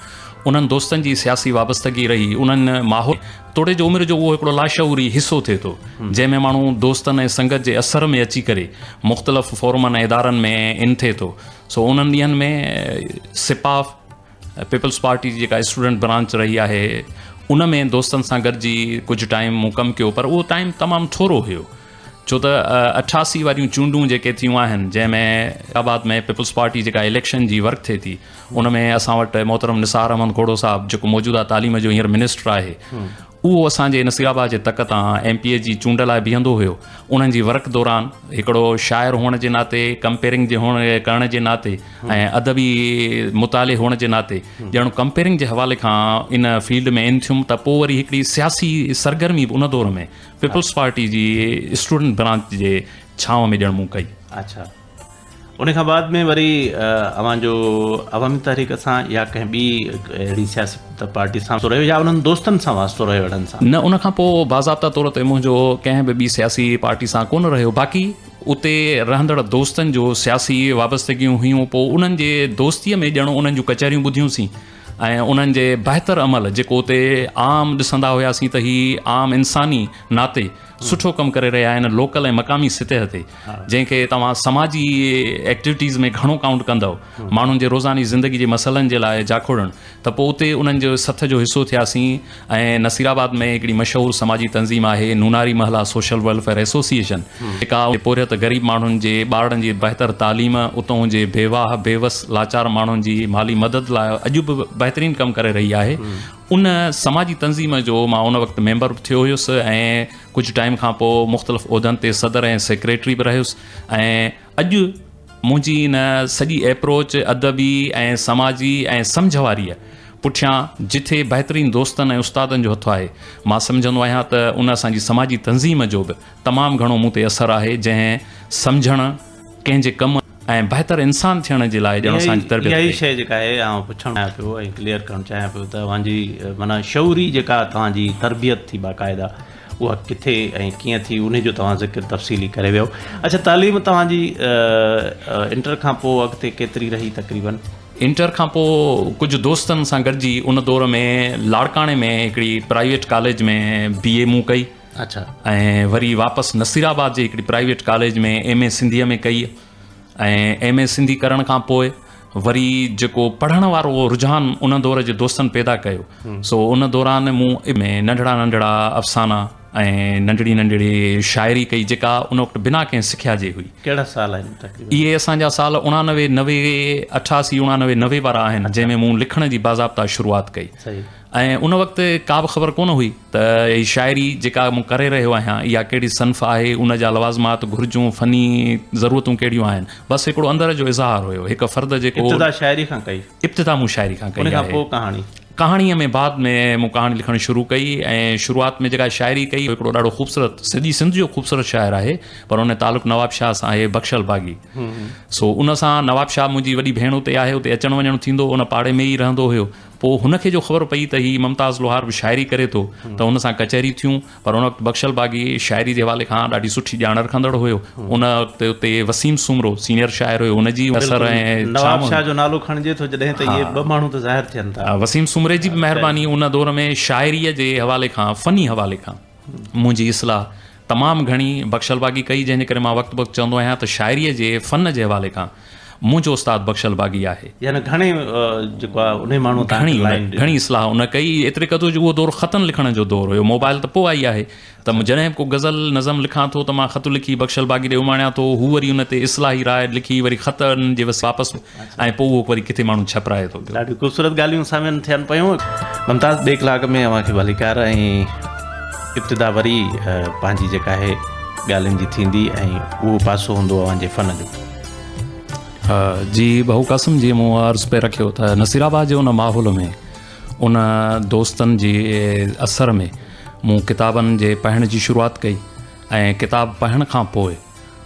انهن دوستن جي سياسي وابستگي رهي انهن ماحول توڙي جو عمر جو اهو هڪڙو لاشعوري حصو ٿئي ٿو جنهن ۾ ماڻهو دوستن ۽ سنگت جي اثر ۾ اچي ڪري مختلف فورمن ۽ ادارن ۾ ان ٿئي ٿو سو انهن ڏينهن ۾ سپاف پيپلز پارٽي جي جيڪا اسٽوڊنٽ برانچ رهي آهي ان ۾ دوستن سان گڏجي ڪجهه ٽائيم مون ڪم ڪيو پر اهو ٽائيم تمام ٿورو هيو ڇو ته 88 واريون چونڊون جيڪي ٿيون آهن جنهن ۾ آباد ۾ پيپلز پارٽي جيڪا اليڪشن جي ورڪ ٿئي ٿي ان ۾ اسان وٽ محترم نثار احمد کوڙو صاحب جيڪو موجوده تعليم جو هينئر منسٽر آهي اهو اسان جي نصير آباد جي تڪ تان ايم پي اي جي چونڊ لاء بيهندو هيو. انهن جي ورڪ دوران هڪڙو شاعر هئڻ جي ناتي، ڪمپيئرنگ جي هئڻ ڪرڻ جي ناتي ۽ ادبي مطالعي هئڻ جي ناتي ڄڻ ڪمپيئرنگ جي حوالي کان ان فيلڊ ۾ ان ٿيم ته پوء وري هڪڙي سياسي سرگرمي به ان دور ۾ پيپلز پارٽي جي اسٽوڊنٽ برانچ جي ڇانو ۾ ڄڻ مون ڪئي. اڇا. ان کان بعد ۾ وري اوهان جو عوامي تحريڪ سان يا ڪنهن ٻي اهڙي سياسي پارٽي سان واسطو رهيو يا انهن دوستن سان واسطو رهيو اهڙن سان؟ نه ان کان پوء باضابطا طور تي منهنجو ڪنهن به ٻي سياسي پارٽي سان ڪونه رهيو باقي اتي رهندڙ دوستن جو سياسي وابستگيون هيون پوء انهن جي دوستيء ۾ ڄڻ انهن جون ڪچهريون ٻڌيون سين ۽ انهن جي بهتر عمل جيڪو اتي عام ڏسندا هياسين ته هي عام انساني ناتي سٺو ڪم ڪري رهيا آهن لوڪل ۽ مقامي سطح تي جنهن کي توهان سماجي ايڪٽيوٽيز ۾ گهڻو ڪائونٽ ڪندؤ ماڻهن جي روزاني زندگي جي مسئلن جي لاء جاکوڙڻ ته پوء اتي انهن جو سٿ جو حصو ٿياسين ۽ نصير آباد ۾ هڪڙي مشهور سماجي تنظيم آهي نوناري محلا سوشل ويلفيئر ايسوسيئيشن جيڪا پورهيت غريب ماڻهن جي ٻارڙن جي بهتر تعليم اتهون جي بيواهه بيوس لاچار ماڻهن جي مالي مدد لاء اڄ به بهترين ڪم ڪري رهي آهي ان سماجي تنظيم جو مان ان وقت ميمبر به ٿيو هيس ۽ ڪجهه ٽائيم کان پوء مختلف عهدن تي صدر ۽ سيڪريٽري به رهيس ۽ اڄ منهنجي ان سڄي ايپروچ ادبي ۽ سماجي ۽ سمجهه واريء پٺيان جٿي بهترين دوستن ۽ استادن جو هٿ آهي مان سمجهندو آهيان ته ان اسان جي سماجي تنظيم جو به تمام گهڻو مون تي اثر آهي جنهن سمجهڻ ڪنهن جي ڪم ۽ بهتر انسان ٿيڻ جي لاء ڄڻ اسان جي تربيت اها ئي ڪئي. شيء جيڪا آهي آئون پڇڻ چاهيان پيو ۽ ڪليئر ڪرڻ چاهيان پيو ته اوهان جي معنيٰ شعوري جيڪا توهان جي تربيت ٿي باقاعده اها ڪٿي ۽ ڪيئن ٿي انهي جو توهان ذڪر تفصيلي ڪري ويو. اڇا تعليم توهان جي انٽر کان پوء اڳتي ڪيتري رهي تقريبن؟ انٽر کان پوء ڪجهه دوستن سان گڏجي ان دور ۾ لاڙڪاڻي ۾ هڪڙي پرائيويٽ ڪاليج ۾ بي اي مون ڪئي. اڇا. ۽ وري واپس نصير آباد جي هڪڙي پرائيويٽ ڪاليج ۾ ايم اي سنڌيء ۾ ڪئي ۽ ايم اي سنڌي ڪرڻ کان پوء وري جيڪو پڙهڻ وارو رجحان ان دور جي دوستن پيدا ڪيو سو ان دوران مون ۾ ننڍڙا ننڍڙا افسانا ۽ ننڍڙي ننڍڙي شاعري ڪئي جيڪا ان وقت بنا ڪنهن سکيا جي هئي. ڪهڙا سال آهن تقريبن؟ اهي اسان جا سال اڻانوي نوي اٺاسي اڻانوي نوي وارا آهن جنهن ۾ مون لکڻ جي باضابطا شروعات ڪئي. صحيح. ۽ ان وقت ڪا به خبر ڪونه هئي ته هي شاعري جيڪا مون ڪري رهيو آهيان اها ڪهڙي صنف آهي، ان جا لوازمات، گهرجون، فني ضرورتون ڪهڙيون آهن. بس هڪڙو اندر جو اظهار هيو. هڪ فرد جيڪو. ابتدا شاعري کان ڪئي. ابتدا مون شاعري کان ڪئي ان کان آهي. پوء ڪهاڻي. ڪهاڻيء ۾ بعد ۾ مون ڪهاڻي لکڻ شروع ڪئي ۽ شروعات ۾ جيڪا شاعري ڪئي هڪڙو ڏاڍو خوبصورت سڄي سنڌ جو خوبصورت شاعر آهي پر ان جو تعلق نواب شاهه سان آهي بخشل باغي سو ان سان نواب شاهه منهنجي وڏي ڀيڻ اتي آهي اتي اچڻ وڃڻ ٿيندو ان پاڙي ۾ ئي رهندو هيو پوء هن کي جو خبر پئي ته هي ممتاز لوهار به شاعري ڪري ٿو ته هن سان ڪچهري ٿيون پر ان وقت بخشل باغي شاعري جي حوالي کان ڏاڍي سٺي ڄاڻ رکندڙ هيو ان وقت اتي وسيم سومرو سينيئر شاعر هيو ان جي اثر ۽ نواب شاهه جو نالو کڻجي ٿو جڏهن ته اهي ٻه ماڻهو ته ظاهر ٿين ٿا. وسيم سومري جي به مهرباني ان دور ۾ شاعري جي حوالي کان فني حوالي کان منهنجي اصلاح تمام گهڻي بخشل باغي ڪئي جنهن جي ڪري مان وقت بوقت چوندو آهيان ته شاعري جي فن جي حوالي کان منهنجو استاد بخشل باغي آهي. يعني گهڻي جيڪو آهي انهي ماڻهو توهان کي لائين ڏني. گهڻي اصلاح ان ڪئي ايتري قدر جو اهو دور خطن لکڻ جو دور هيو موبائل ته پوء آئي آهي ته جڏهن به ڪو غزل نظم لکان ٿو ته مان خط لکي بخشل باغي ڏي اماڻيان ٿو هو وري ان تي اصلاحي راء لکي وري خطن جي واپس ۽ پوء اهو وري ڪٿي ماڻهو ڇپرائي ٿو پيو. ڏاڍيون خوبصورت ڳالهيون سامهون ٿين پيون. ممتاز ٻئي ڪلاڪ ۾ اوهان کي ڀليڪار ۽ ابتدا وري پنهنجي جيڪا آهي ڳالهين جي ٿيندي ۽ اهو پاسو هوندو اوهان جي فن جو. جي ڀائو قاسم جي مون عرض پئي رکيو ته نصير آباد جي ان ماحول ۾ ان دوستن جي اثر ۾ مون ڪتابن جي پڙهڻ جي شروعات ڪئي ۽ ڪتاب پڙهڻ کان پوء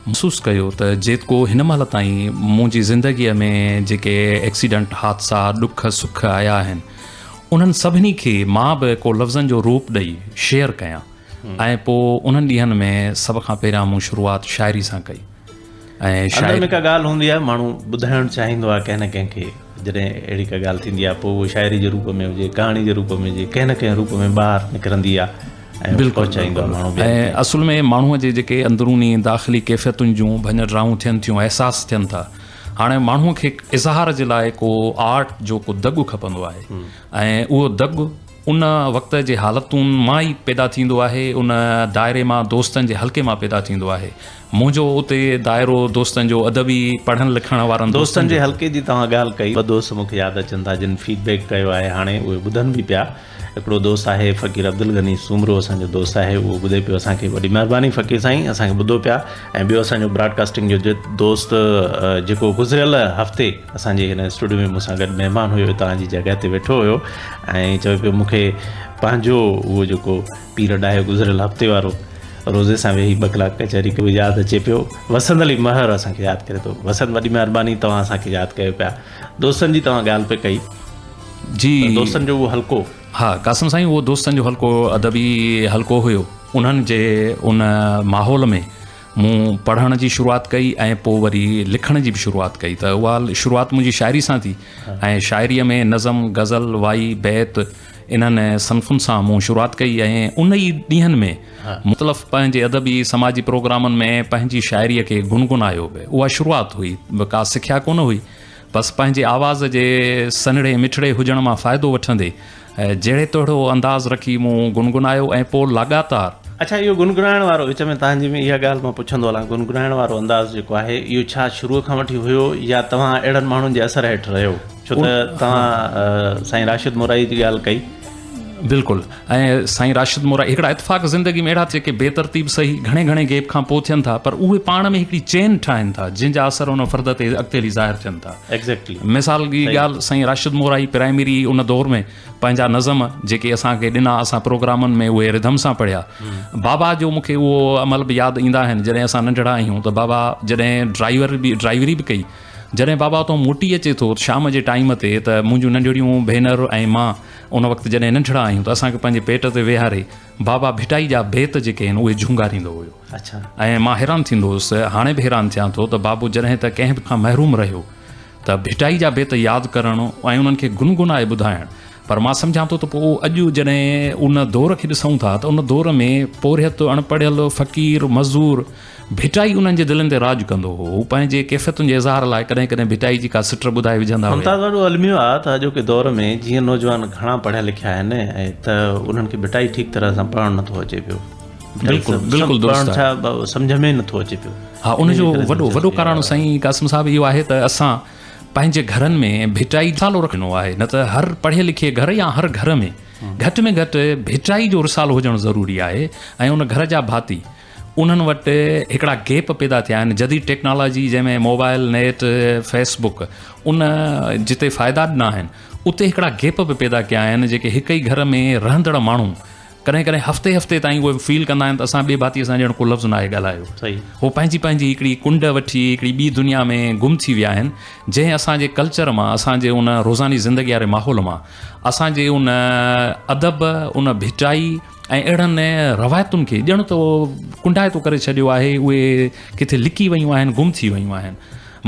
محسوس ڪيو ته جيڪو هن مهل تائين منهنجي زندگيء ۾ جيڪي ايڪسيڊنٽ حادثا ڏک سک آيا آهن انهن سڀني کي مان به ڪو لفظن جو روپ ڏئي شيئر ڪيان ۽ پوء انهن ڏينهن ۾ سڀ کان پهريان مون شروعات شاعري سان ڪئي ۽ اندر ۾ ڪا ڳالهه هوندي آهي ماڻهو ٻڌائڻ چاهيندو آهي ڪنهن نه ڪنهن کي جڏهن اهڙي ڪا ڳالهه ٿيندي آهي پوء اهو شاعري جي روپ ۾ هجي ڪهاڻي جي روپ ۾ هجي ڪنهن نه ڪنهن روپ ۾ ٻاهر نڪرندي آهي ۽ پهچائيندو آهي ماڻهو ٻين کي. اصل ۾ ماڻهوء جي جيڪي اندروني داخلي ڪيفيتن جون ڀڃ ڊاهون ٿين ٿيون احساس ٿين ٿا هاڻي ماڻهوء کي اظهار جي لاء ڪو آرٽ جو ڪو دڳ کپندو آهي ۽ اهو دڳ ان وقت جي حالتن مان ئي پيدا ٿيندو آهي، ان دائري مان دوستن جي حلقي مان پيدا ٿيندو آهي. منهنجو اتي دائرو دوستن جو ادبي پڙهڻ لکڻ وارن دوستن جي حلقي جي توهان ڳالهه ڪئي، ٻه دوست مون کي ياد اچن ٿا جن فيڊ بيڪ ڪيو آهي هاڻي اهي ٻڌن به پيا. هڪڙو دوست آهي فقير عبدالغني سومرو اسان جو دوست آهي اهو ٻڌي پيو اسان کي وڏي مهرباني فقير سائين اسان کي ٻڌو پيا ۽ ٻيو اسان جو براڊ ڪاسٽنگ جو دوست جيڪو گذريل هفتي اسان جي هن اسٽوڊيو ۾ مون سان گڏ مهمان هيو توهان جي جڳهه تي ويٺو هيو ۽ چوي پيو مون کي پنهنجو اهو جيڪو پير ڊاهيو گذريل هفتي وارو روزي سان ويهي ٻه ڪلاڪ ڪچهري ڪئي ياد اچي پيو وسند علي مهر اسان کي ياد ڪري ٿو وسند وڏي مهرباني توهان اسان کي ياد ڪيو پيا دوستن جي توهان ڳالهه پئي ڪئي جي دوستن جو اهو حلقو ها قاسم سائين اهو دوستن جو حلقو ادبي حلقو هيو انهن جي ان ماحول ۾ مون پڙهڻ جي شروعات ڪئي ۽ پوء وري لکڻ جي به شروعات ڪئي ته اها شروعات منهنجي شاعري سان ٿي ۽ شاعريء ۾ نظم، غزل، وائي، بيت انهن صنفن سان مون شروعات ڪئي ۽ ان ئي ڏينهن ۾ مختلف پنهنجي ادبي سماجي پروگرامن ۾ پنهنجي شاعريء کي گنگنايو به اها شروعات هئي ڪا سکيا ڪونه هئي بس پنهنجي آواز جي سنهڙي مٺڙي هجڻ مان فائدو وٺندي جهڙي تهڙو انداز رکي مون گنگنايو ۽ پوء لاڳاتار. اڇا اهو گنگنائڻ وارو وچ ۾ توهان جي ۾ اها ڳالهه مان پڇندو هلان گنگنائڻ وارو انداز جيڪو آهي اهو ڇا شروع کان وٺي هيو يا توهان اهڙن ماڻهن جي اثر هيٺ رهيو ڇو ته توهان سائين راشد مورائي جي ڳالهه ڪئي. بلڪل ۽ سائين راشد مورائي هڪڙا اتفاق زندگي ۾ اهڙا جيڪي بي ترتيب سهي گهڻي گهڻي گيپ کان پوء ٿين ٿا پر اهي پاڻ ۾ هڪڙي چين ٺاهين ٿا جنهن جا اثر ان فرد تي اڳتي هلي ظاهر ٿين ٿا. Exactly. مثال جي ڳالهه سائين راشد مورائي پرائمري ان دور ۾ پنهنجا نظم جيڪي اسان کي ڏنا اسان پروگرامن ۾ اهي رڌم سان پڙهيا بابا جو مون کي اهو عمل به ياد ايندا آهن جڏهن اسان ننڍڙا آهيون ته بابا جڏهن ڊرائيور به ڊرائيوري به ڪئي جڏهن بابا اتان موٽي اچي ٿو شام جي ٽائيم تي ته منهنجون ننڍڙيون ڀينر ۽ مان ان وقت جڏهن ننڍڙا آهيون ته اسان کي پنهنجي پيٽ تي ويهاري بابا ڀٽائي جا بيت جيڪي آهن اهي جهونگاريندو هيو ۽ مان حيران ٿيندو هوس هاڻي به حيران ٿيان ٿو ته بابو جڏهن ته ڪنهن به کان محروم رهيو ته ڀٽائي جا بيت ياد ڪرڻ ۽ انهن کي گنگنائي ٻڌائڻ پر مان سمجهان ٿو ته پوء اڄ جڏهن ان دور کي ڏسون ٿا ته ان دور ۾ پورهيت اڻپڙهيل فقير مزور ڀٽائي انهن جي دلين تي راڄ ڪندو هو. هو پنهنجي ڪيفيتن جي اظهار لاء ڪڏهن ڪڏهن ڀٽائي جي ڪا سٽ ٻڌائي وجهندا هيا. ممتاز وڏو الميو آ ته اڄوڪي دور ۾ جيئن نوجوان گهڻا پڙهيا لکيا آهن ۽ ته انهن کي ڀٽائي ٺيڪ طرح سان پڙهڻ نٿو اچي پيو. بلڪل بلڪل درست آهي. ڇا سمجهه ۾ نٿو اچي پيو. ها ان جو وڏو وڏو ڪارڻ سائين قاسم صاحب اهو آهي ته اسان پنهنجي گهرن ۾ ڀٽائي رسالو رکيو آهي نه ته هر پڙهيل لکيي گهر يا هر گهر ۾ گهٽ ۾ گهٽ ڀٽائي جو رسالو هجڻ ضروري آهي ۽ ان گهر جا ڀاتي انهن وٽ هڪڙا گيپ پيدا ٿيا آهن جديد ٽيڪنالاجي جنهن ۾ موبائل نيٽ فيس بڪ ان جتي فائدا ڏنا آهن اتي هڪڙا گيپ به پيدا ڪيا آهن جيڪي هڪ ئي گهر ۾ رهندڙ ماڻهو ڪڏهن ڪڏهن هفتي هفتي تائين اهي فيل ڪندا آهن ته اسان ٻئي ڀاتيء سان ڄڻ ڪو لفظ ناهي ڳالهايو. هو پنهنجي پنهنجي هڪڙي ڪنڊ وٺي هڪڙي ٻي دنيا ۾ گم ٿي ويا آهن، جنهن اسان جي ڪلچر مان، اسان جي ان روزاني زندگي واري ماحول مان، اسان جي ان ادب، ان ڀٽائي ۽ اهڙن روايتن کي ڄڻ ته ڪنڊائتو ڪري ڇڏيو آهي، اهي ڪٿي لڪي ويون آهن، گم ٿي ويون آهن.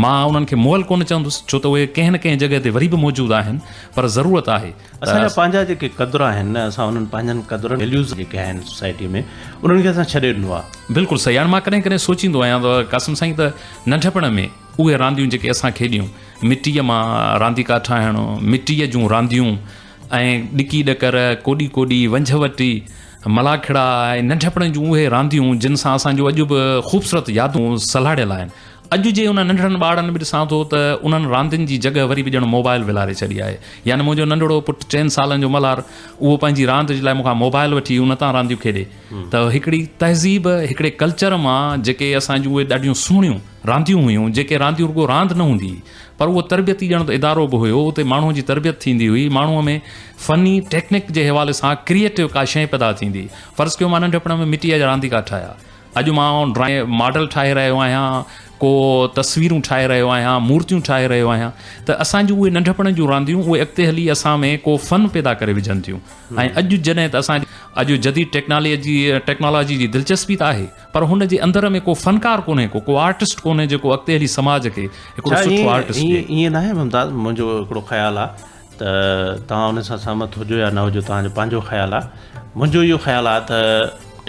مان انهن کي مئل ڪونه چوندس، ڇو ته اهي ڪنهن نه ڪنهن جڳهه تي وري به موجود آهن، پر ضرورت آهي. اسان جا پنهنجا جيڪي قدر آهن نه اسان انهن پنهنجن قدرن ويليوز جيڪي آهن سوسائٽي ۾ انهن کي اسان ڇڏي ڏنو آهي. بلڪل صحيح هاڻي مان ڪڏهن ڪڏهن سوچيندو آهيان ته قاسم سائين ته ننڍپڻ ۾ اهي رانديون جيڪي اسان کيڏيون مٽيء مان رانديڪا ٺاهڻ مٽيء جون رانديون ۽ ڏڪي ڏڪر ڪوڏي ڪوڏي ونجهه وٽي ملاکڙا ۽ ننڍپڻ جون اهي رانديون جن سان اسان جون اڄ به خوبصورت يادون سلهاڙيل آهن اڄ جي انهن ننڍڙن ٻارڙن به ڏسان ٿو ته انهن راندين جي جڳهه وري به ڄڻ موبائل ولاري ڇڏي آهي. يعني منهنجو ننڍڙو پٽ چئن سالن جو ملهار اهو پنهنجي راند جي لاء مون کان موبائل وٺي ان تان رانديون کيڏي ته هڪڙي تهذيب هڪڙي ڪلچر مان جيڪي اسان جون اهي ڏاڍيون سهڻيون رانديون هيون جيڪي رانديون رڳو راند نه هوندي هئي پر اهو تربيتي ڄڻ ته ادارو به هيو اتي ماڻهو جي تربيت ٿيندي هئي ماڻهو ۾ فني ٽيڪنڪ جي حوالي سان ڪريئيٽو ڪا شيء پيدا ٿيندي فرض ڪيو مان ننڍپڻ ۾ مٽيء جا رانديڪا ٺاهيا اڄ مان ڊرائنگ ماڊل ٺاهي رهيو آهيان، ڪو تصويرون ٺاهي رهيو آهيان، مورتيون ٺاهي رهيو آهيان ته اسان جون اهي ننڍپڻ جون رانديون اهي اڳتي هلي اسان ۾ ڪو فن پيدا ڪري وجهن ٿيون ۽ اڄ جڏهن ته اسان اڄ جديد ٽيڪناليجي ٽيڪنالاجي جي دلچسپي ته آهي پر هن جي اندر ۾ ڪو فنڪار ڪونهي ڪو ڪو آرٽسٽ ڪونهي جيڪو اڳتي هلي سماج کي هڪڙو سٺو آرٽسٽ ڏئي. ائين ناهي ممتاز منهنجو هڪڙو خيال آهي ته توهان ان سان سهمت هجو يا نه هجو توهان جو پنهنجو خيال آهي منهنجو اهو خيال آهي ته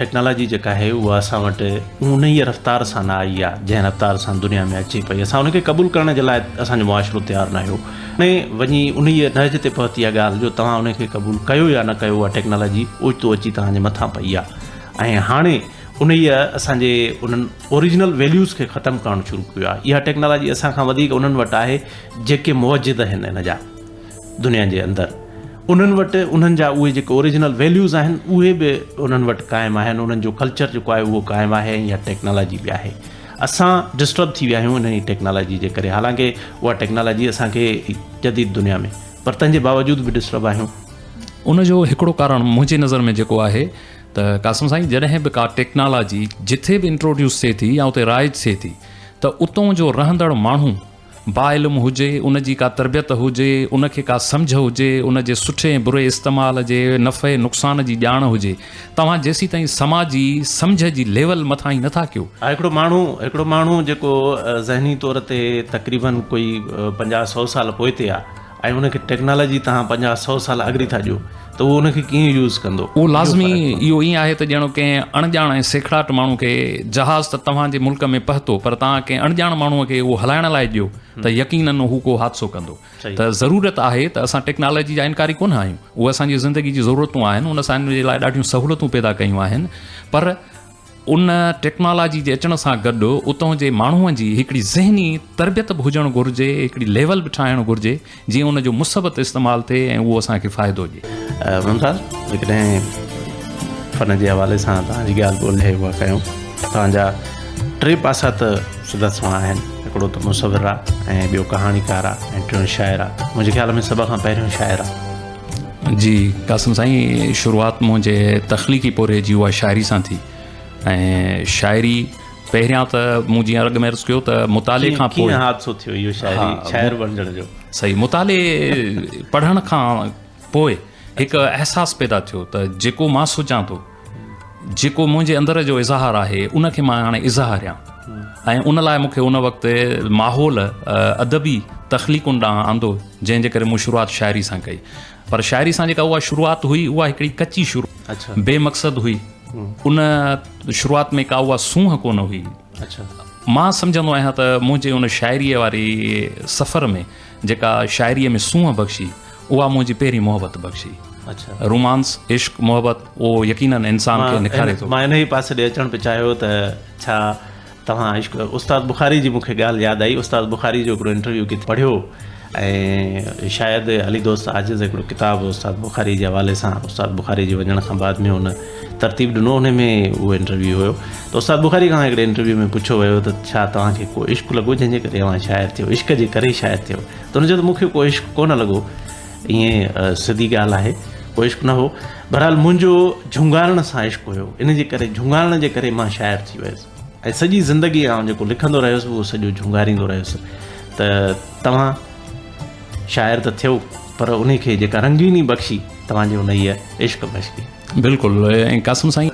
ٽيڪنالاجي جيڪا آهي اها اسان وٽ انهيء رفتار سان نه آئي آهي جنهن رفتار سان دنيا ۾ اچي پئي اسان ان کي قبول ڪرڻ جي لاء اسان جو معاشرو تيار نه هيو هاڻي وڃي انهيء نهج تي پهتي آهي ڳالهه جو توهان ان کي قبول ڪيو يا نه ڪيو اها ٽيڪنالاجي اوچتو اچي توهان جي مٿان پئي آهي ۽ هاڻي انهيء اسان جي انهن اوريجنل ويليوز کي ختم ڪرڻ شروع ڪيو آهي اها ٽيڪنالاجي اسان کان وڌيڪ انهن وٽ آهي جيڪي موجد آهن ان جا دنيا جي اندر انهن وٽ انهن جا اهي جيڪي اوريجنل ويليوز آهن اهي به انهن وٽ قائم آهن انهن جو ڪلچر جيڪو آهي اهو قائم آهي ۽ اها ٽيڪنالاجي به آهي اسان ڊسٽرب ٿي ويا آهيون انهي ٽيڪنالاجي جي ڪري حالانڪه اها ٽيڪنالاجي اسان کي جديد دنيا ۾ پر تنهن جي باوجود به ڊسٽرب آهيون. ان جو هڪڙو ڪارڻ منهنجي نظر ۾ جيڪو آهي ته قاسم سائين جڏهن به ڪا ٽيڪنالاجي جٿي به انٽروڊيوس ٿئي ٿي يا اتي رائج ٿئي ٿي ته اتون جو رهندڙ ماڻهو باعلم هجي، ان جي ڪا تربيت هجي، ان کي ڪا سمجهه هجي، ان جي سٺي ۽ بري استعمال جي نفعي نقصان جي ڄاڻ هجي. توهان جيسيتائين سماجي سمجهه جي ليول مٿاهين نه ٿا ڪيو. هڪڙو ماڻهو هڪڙو ماڻهو جيڪو ذهني طور تي تقريبن ڪوئي پنجاهه سئو سال پوئتي آ ۽ ان کي ٽيڪنالاجي توهان پنجاهه سئو سال اڳري ٿا ڏيو ته اهو ان کي ڪيئن يوز ڪندو؟ اهو لازمي اهو ائين آهي ته ڄڻ ڪنهن اڻڄاڻ ۽ سيکڙاٽ ماڻهو کي جهاز ته توهان جي ملڪ ۾ پهتو پر توهان ڪنهن اڻڄاڻ ماڻهو کي اهو هلائڻ لاء ڏيو ته يقينن هو ڪو حادثو ڪندو ته ضرورت آهي ته اسان ٽيڪنالاجي جا انڪاري ڪونه آهيون اهي اسان جي زندگي جي ضرورتون آهن ان اسان جي لاء ڏاڍيون سهولتون پيدا ڪيون آهن پر ان ٽيڪنالاجي جي اچڻ سان گڏ اتان جي ماڻهوء جي هڪڙي ذهني تربيت به هجڻ گهرجي، هڪڙي ليول به ٺاهڻ گهرجي، جيئن ان جو مثبت استعمال ٿئي ۽ اهو اسان کي فائدو ڏئي. ممتاز، جيڪڏهن فن جي حوالي سان توهان جي ڳالهه ٻولهه اها ڪيون، توهان جا ٽي پاسا ته سڌا سنوان آهن، هڪڙو ته مصور آ ۽ ٻيو ڪهاڻيڪار آ ۽ ٽيون شاعر آ، منهنجي خيال ۾ سڀ کان پهريون شاعر آ. جي قاسم سائين شروعات منهنجي تخليقي پورهيي جي اها شاعري سان ٿي ۽ شاعري پهريان ته مون جيئن اڳ ۾ عرض ڪيو ته مطالعي کان پوء ڪيئن حادثو ٿيو اهو شاعري شاعر بڻجڻ جو؟ صحيح مطالعي پڙهڻ کان پوء هڪ احساس پيدا ٿيو ته جيڪو مان سوچان ٿو جيڪو منهنجي اندر جو اظهار آهي ان کي مان هاڻي اظهاريان ۽ ان لاء مون کي ان وقت ماحول ادبي تخليقن ڏانهن آندو جنهن جي ڪري مون شروعات شاعري سان ڪئي پر شاعري سان جيڪا اها شروعات هئي اها هڪڙي ڪچي شروع بي مقصد هئي ان شروعات ۾ ڪا اها سونهن ڪونه هئي. مان سمجهندو آهيان ته منهنجي ان شاعريء واري سفر ۾ جيڪا شاعريء ۾ سونهن بخشي اها منهنجي پهرين محبت بخشي. رومانس، عشق، محبت اهو يقينن انسان کي نکاري ٿو. مان انهيء پاسي ڏي اچڻ پئي چاهيو ته ڇا توهان عشق استاد بخاري جي مون کي ڳالهه ياد آئي استاد بخاري جو هڪڙو انٽرويو ڪٿي پڙهيو ۽ شايد علي دوست عاجز هڪڙو ڪتاب استاد بخاري جي حوالي سان استاد بخاري جي وڃڻ کان بعد ۾ هن ترتيب ڏنو ان ۾ اهو انٽرويو هيو ته استاد بخاري کان هڪڙي انٽرويو ۾ پڇيو ويو ته ڇا توهان کي ڪو عشق لڳو جنهن جي ڪري اوهان شاعر ٿيو عشق جي ڪري شاعر ٿيو ته هن چيو ته مون کي ڪو عشق ڪونه لڳو ائين سڌي ڳالهه آهي ڪو عشق نه هو بهرحال منهنجو جهونگارڻ سان عشق هيو ان جي ڪري جهونگارڻ جي ڪري مان شاعر ٿي ويس ۽ سڄي زندگي آئون جيڪو لکندو رهيس اهو سڄو جهونگاريندو رهيس ته توهان شاعر ته ٿيو پر انهي کي جيڪا رنگيني بخشي توهان جي انهيء عشق بخشي. بلڪل ۽ قاسم سائين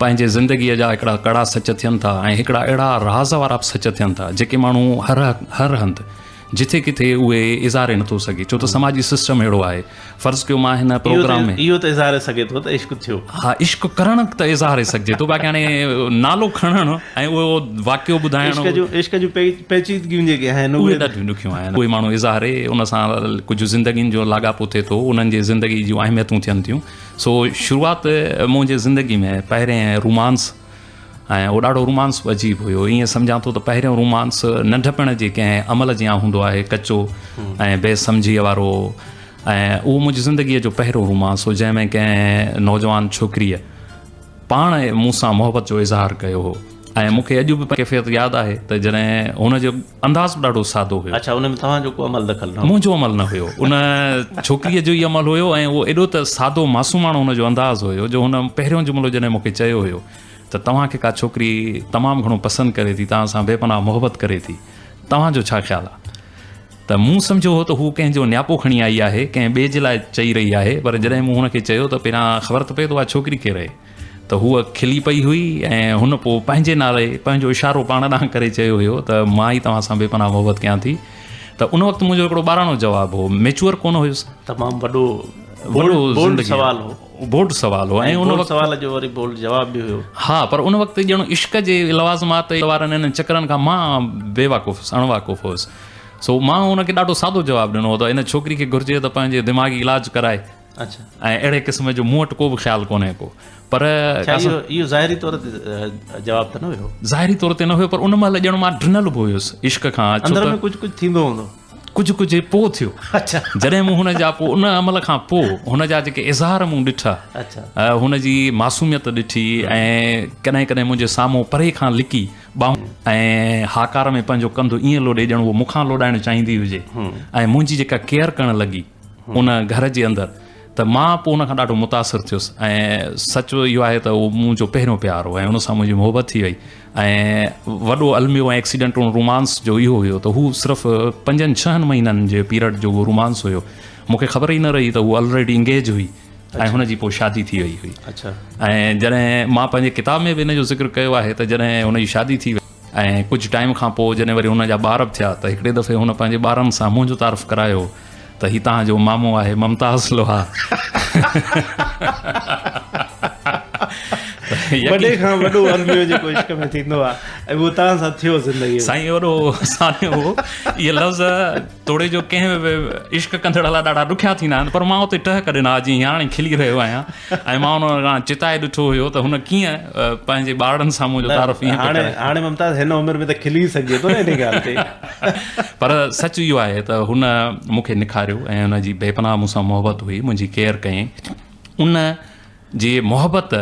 پنهنجي زندگيء جا هڪڙا ڪڙا سچ ٿين ٿا ۽ هڪڙا اهڙا راز وارا به سچ ٿين ٿا جيڪي ماڻهو هر هر هنڌ جٿي ڪٿي اهي اظهاري نٿو سگهي ڇو ته سماجي سسٽم اهڙو آهي فرض ڪيو مان هن پروگرام ۾. اهو ته اظهاري سگهي ٿو ته عشق ٿيو. ها عشق ڪرڻ ته اظهاري سگهجي ٿو باقي هاڻي نالو کڻڻ ۽ اهو واقعو ٻڌائڻ. عشق جون پيچيدگيون جيڪي آهن اهي ڏاڍيون ڏکيون آهن اهي ماڻهو اظهاري ان سان ڪجهه زندگين جو لاڳاپو ٿئي ٿو انهن جي زندگي جون اهميتون ٿين ٿيون سو شروعات منهنجي زندگي ۾ پهرين رومانس ۽ اهو ڏاڍو رومانس به عجيب هيو ائين سمجهان ٿو ته پهريون رومانس ننڍپڻ جي ڪنهن عمل جيان هوندو آهي ڪچو ۽ بي سمجهيء وارو ۽ اهو منهنجي زندگيء جو پهريون رومانس هو جنهن ۾ ڪنهن نوجوان ڇوڪريء پاڻ مون سان محبت جو اظهار ڪيو هو ۽ مون کي اڄ به ڪيفيت ياد آهي ته جڏهن هن جو انداز به ڏاڍو سادو هيو. اڇا ان ۾ توهان جو ڪو عمل دخل نه هو؟ منهنجو عمل نه هيو ان ڇوڪريء جو ئي عمل هيو ۽ اهو ايڏو ته سادو معصوماڻو هن جو انداز هيو جو هن پهريون جملو جڏهن مون کي چيو هيو ته توهان کي ڪا ڇوڪري تمام گهڻو پسند ڪري ٿي توهان سان بي پناهه محبت ڪري ٿي توهان جو ڇا خيال آهي؟ ته مون سمجهيو هو ته هوء ڪنهن جو نياپو کڻي آئي آهي ڪنهن ٻئي جي لاء چئي رهي آهي پر جڏهن مون هن کي چيو ته پهريان خبر ته پئي ته اها ڇوڪري ڪير آهي؟ ته هوء کلي پئي هئي ۽ هن پوء پنهنجي نالي پنهنجو اشارو پاڻ ڏانهن ڪري چيو هيو ته مان ئي توهان سان بي پناهه محبت ڪيان ٿي ته ان وقت منهنجو هڪڙو ٻاراڻو جواب هو ميچوئر ڪونه هيس. تمام وڏو وڏو بولڊ سوال هو. بولڊ سوال هو ۽ ان وقت سوال جو وري بولڊ جواب به هيو. ها پر ان وقت ڄڻ عشق جي لوازمات وارن انهن چڪرن کان مان بي واقف هيس اڻ واقف هيس سو مان هن کي ڏاڍو سادو جواب ڏنو هو ته ان ڇوڪري کي گهرجي ته پنهنجي دماغي علاج ڪرائي. اڇا. ۽ اهڙي قسم جو مون وٽ ڪو به خيال ڪونهي ڪو پر ڇا اهو ظاهري طور تي جواب ته نه هيو؟ ظاهري طور تي نه هيو پر ان مهل ڄڻ مان ڊنل به هيس عشق کان ڇو اندر ۾ ڪجهه ڪجهه ٿيندو هوندو. ڪجهه ڪجهه پوء ٿيو. اڇا. جڏهن مون هن جا پوء ان عمل کان پوء هن جا جيڪي اظهار مون ڏٺا. اڇا. هن جي معصوميت ڏٺي ۽ ڪڏهن ڪڏهن منهنجي سامهون پري کان لڪي ٻانهون ۽ هاڪار ۾ پنهنجو ڪنڌ ائين لوڏي ڄڻ هوء مون کان لوڏائڻ چاهيندي هجي ۽ منهنجي جيڪا ڪيئر ڪرڻ لڳي. ان گهر جي اندر ته مان پوء ان کان ڏاڍو متاثر ٿيس ۽ سچ اهو آهي ته اهو منهنجو پهريون پيار هو ۽ ان سان منهنجي محبت ٿي وئي ۽ وڏو الميو ۽ ايڪسيڊنٽ ان رومانس جو اهو هيو ته هو صرف پنجن ڇهن مهينن جي پيريڊ جو اهو رومانس هيو مون کي خبر ئي نه رهي ته هو الريڊي انگيج هئي ۽ هن جي پوء شادي ٿي وئي هئي ۽ جڏهن مان پنهنجي ڪتاب ۾ به ان جو ذڪر ڪيو آهي ته جڏهن هن جي شادي ٿي وئي ۽ ڪجهه ٽائيم کان پوء جڏهن وري هن جا ٻار به ٿيا ته هڪڙي دفعي هن پنهنجي ٻارن سان منهنجو تعارف ڪرايو ته هي توهان جو مامو آهي ممتاز لوهار. وڏي کان وڏو الميو جيڪو عشق ۾ ٿيندو آهي ۽ اهو توهان سان ٿيو زندگي ۾. سائين وڏو سانحو هو. اهي لفظ توڙي جو ڪنهن به عشق ڪندڙ لاء ڏاڍا ڏکيا ٿيندا آهن پر مان اتي ٽهڪ ڏنا جيئن هاڻي کلي رهيو آهيان ۽ مان ان کان چتائي ڏٺو هيو ته هن ڪيئن پنهنجي ٻارڙن سان منهنجو تعارف ائين پيو ڪرائي. هاڻي ممتاز هن عمر ۾ ته کلي سگهجي ٿو نه ان ڳالهه تي. پر سچ اهو آهي ته هن مون کي نکاريو ۽ هن جي بي پناهه مون سان محبت هئي منهنجي ڪيئر ڪيائين ان جي محبت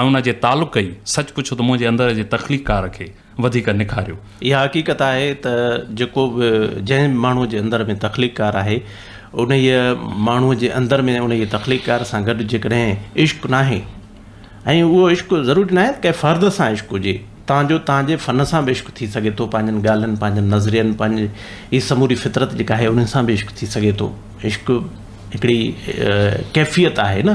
۽ ان جي تعلق ئي سچ پڇو ته منهنجي اندر جي تخليقڪار کي وڌيڪ نکاريو. اها حقيقت آهي ته جيڪو به جنهن به ماڻهوء جي اندر ۾ تخليقڪار آهي، انهيء ماڻهوء جي اندر ۾ انهيء تخليقڪار سان گڏ جيڪڏهن عشق ناهي ۽ اهو عشق ضروري ناهي ته ڪنهن فرد سان عشق هجي. توهان جو توهان جي فن سان به عشق ٿي سگهي ٿو، پنهنجن ڳالهين، پنهنجن نظرين، پنهنجي هي سموري فطرت جيڪا آهي انهن سان به عشق ٿي سگهي ٿو. عشق هڪڙي ڪيفيت آهي نه،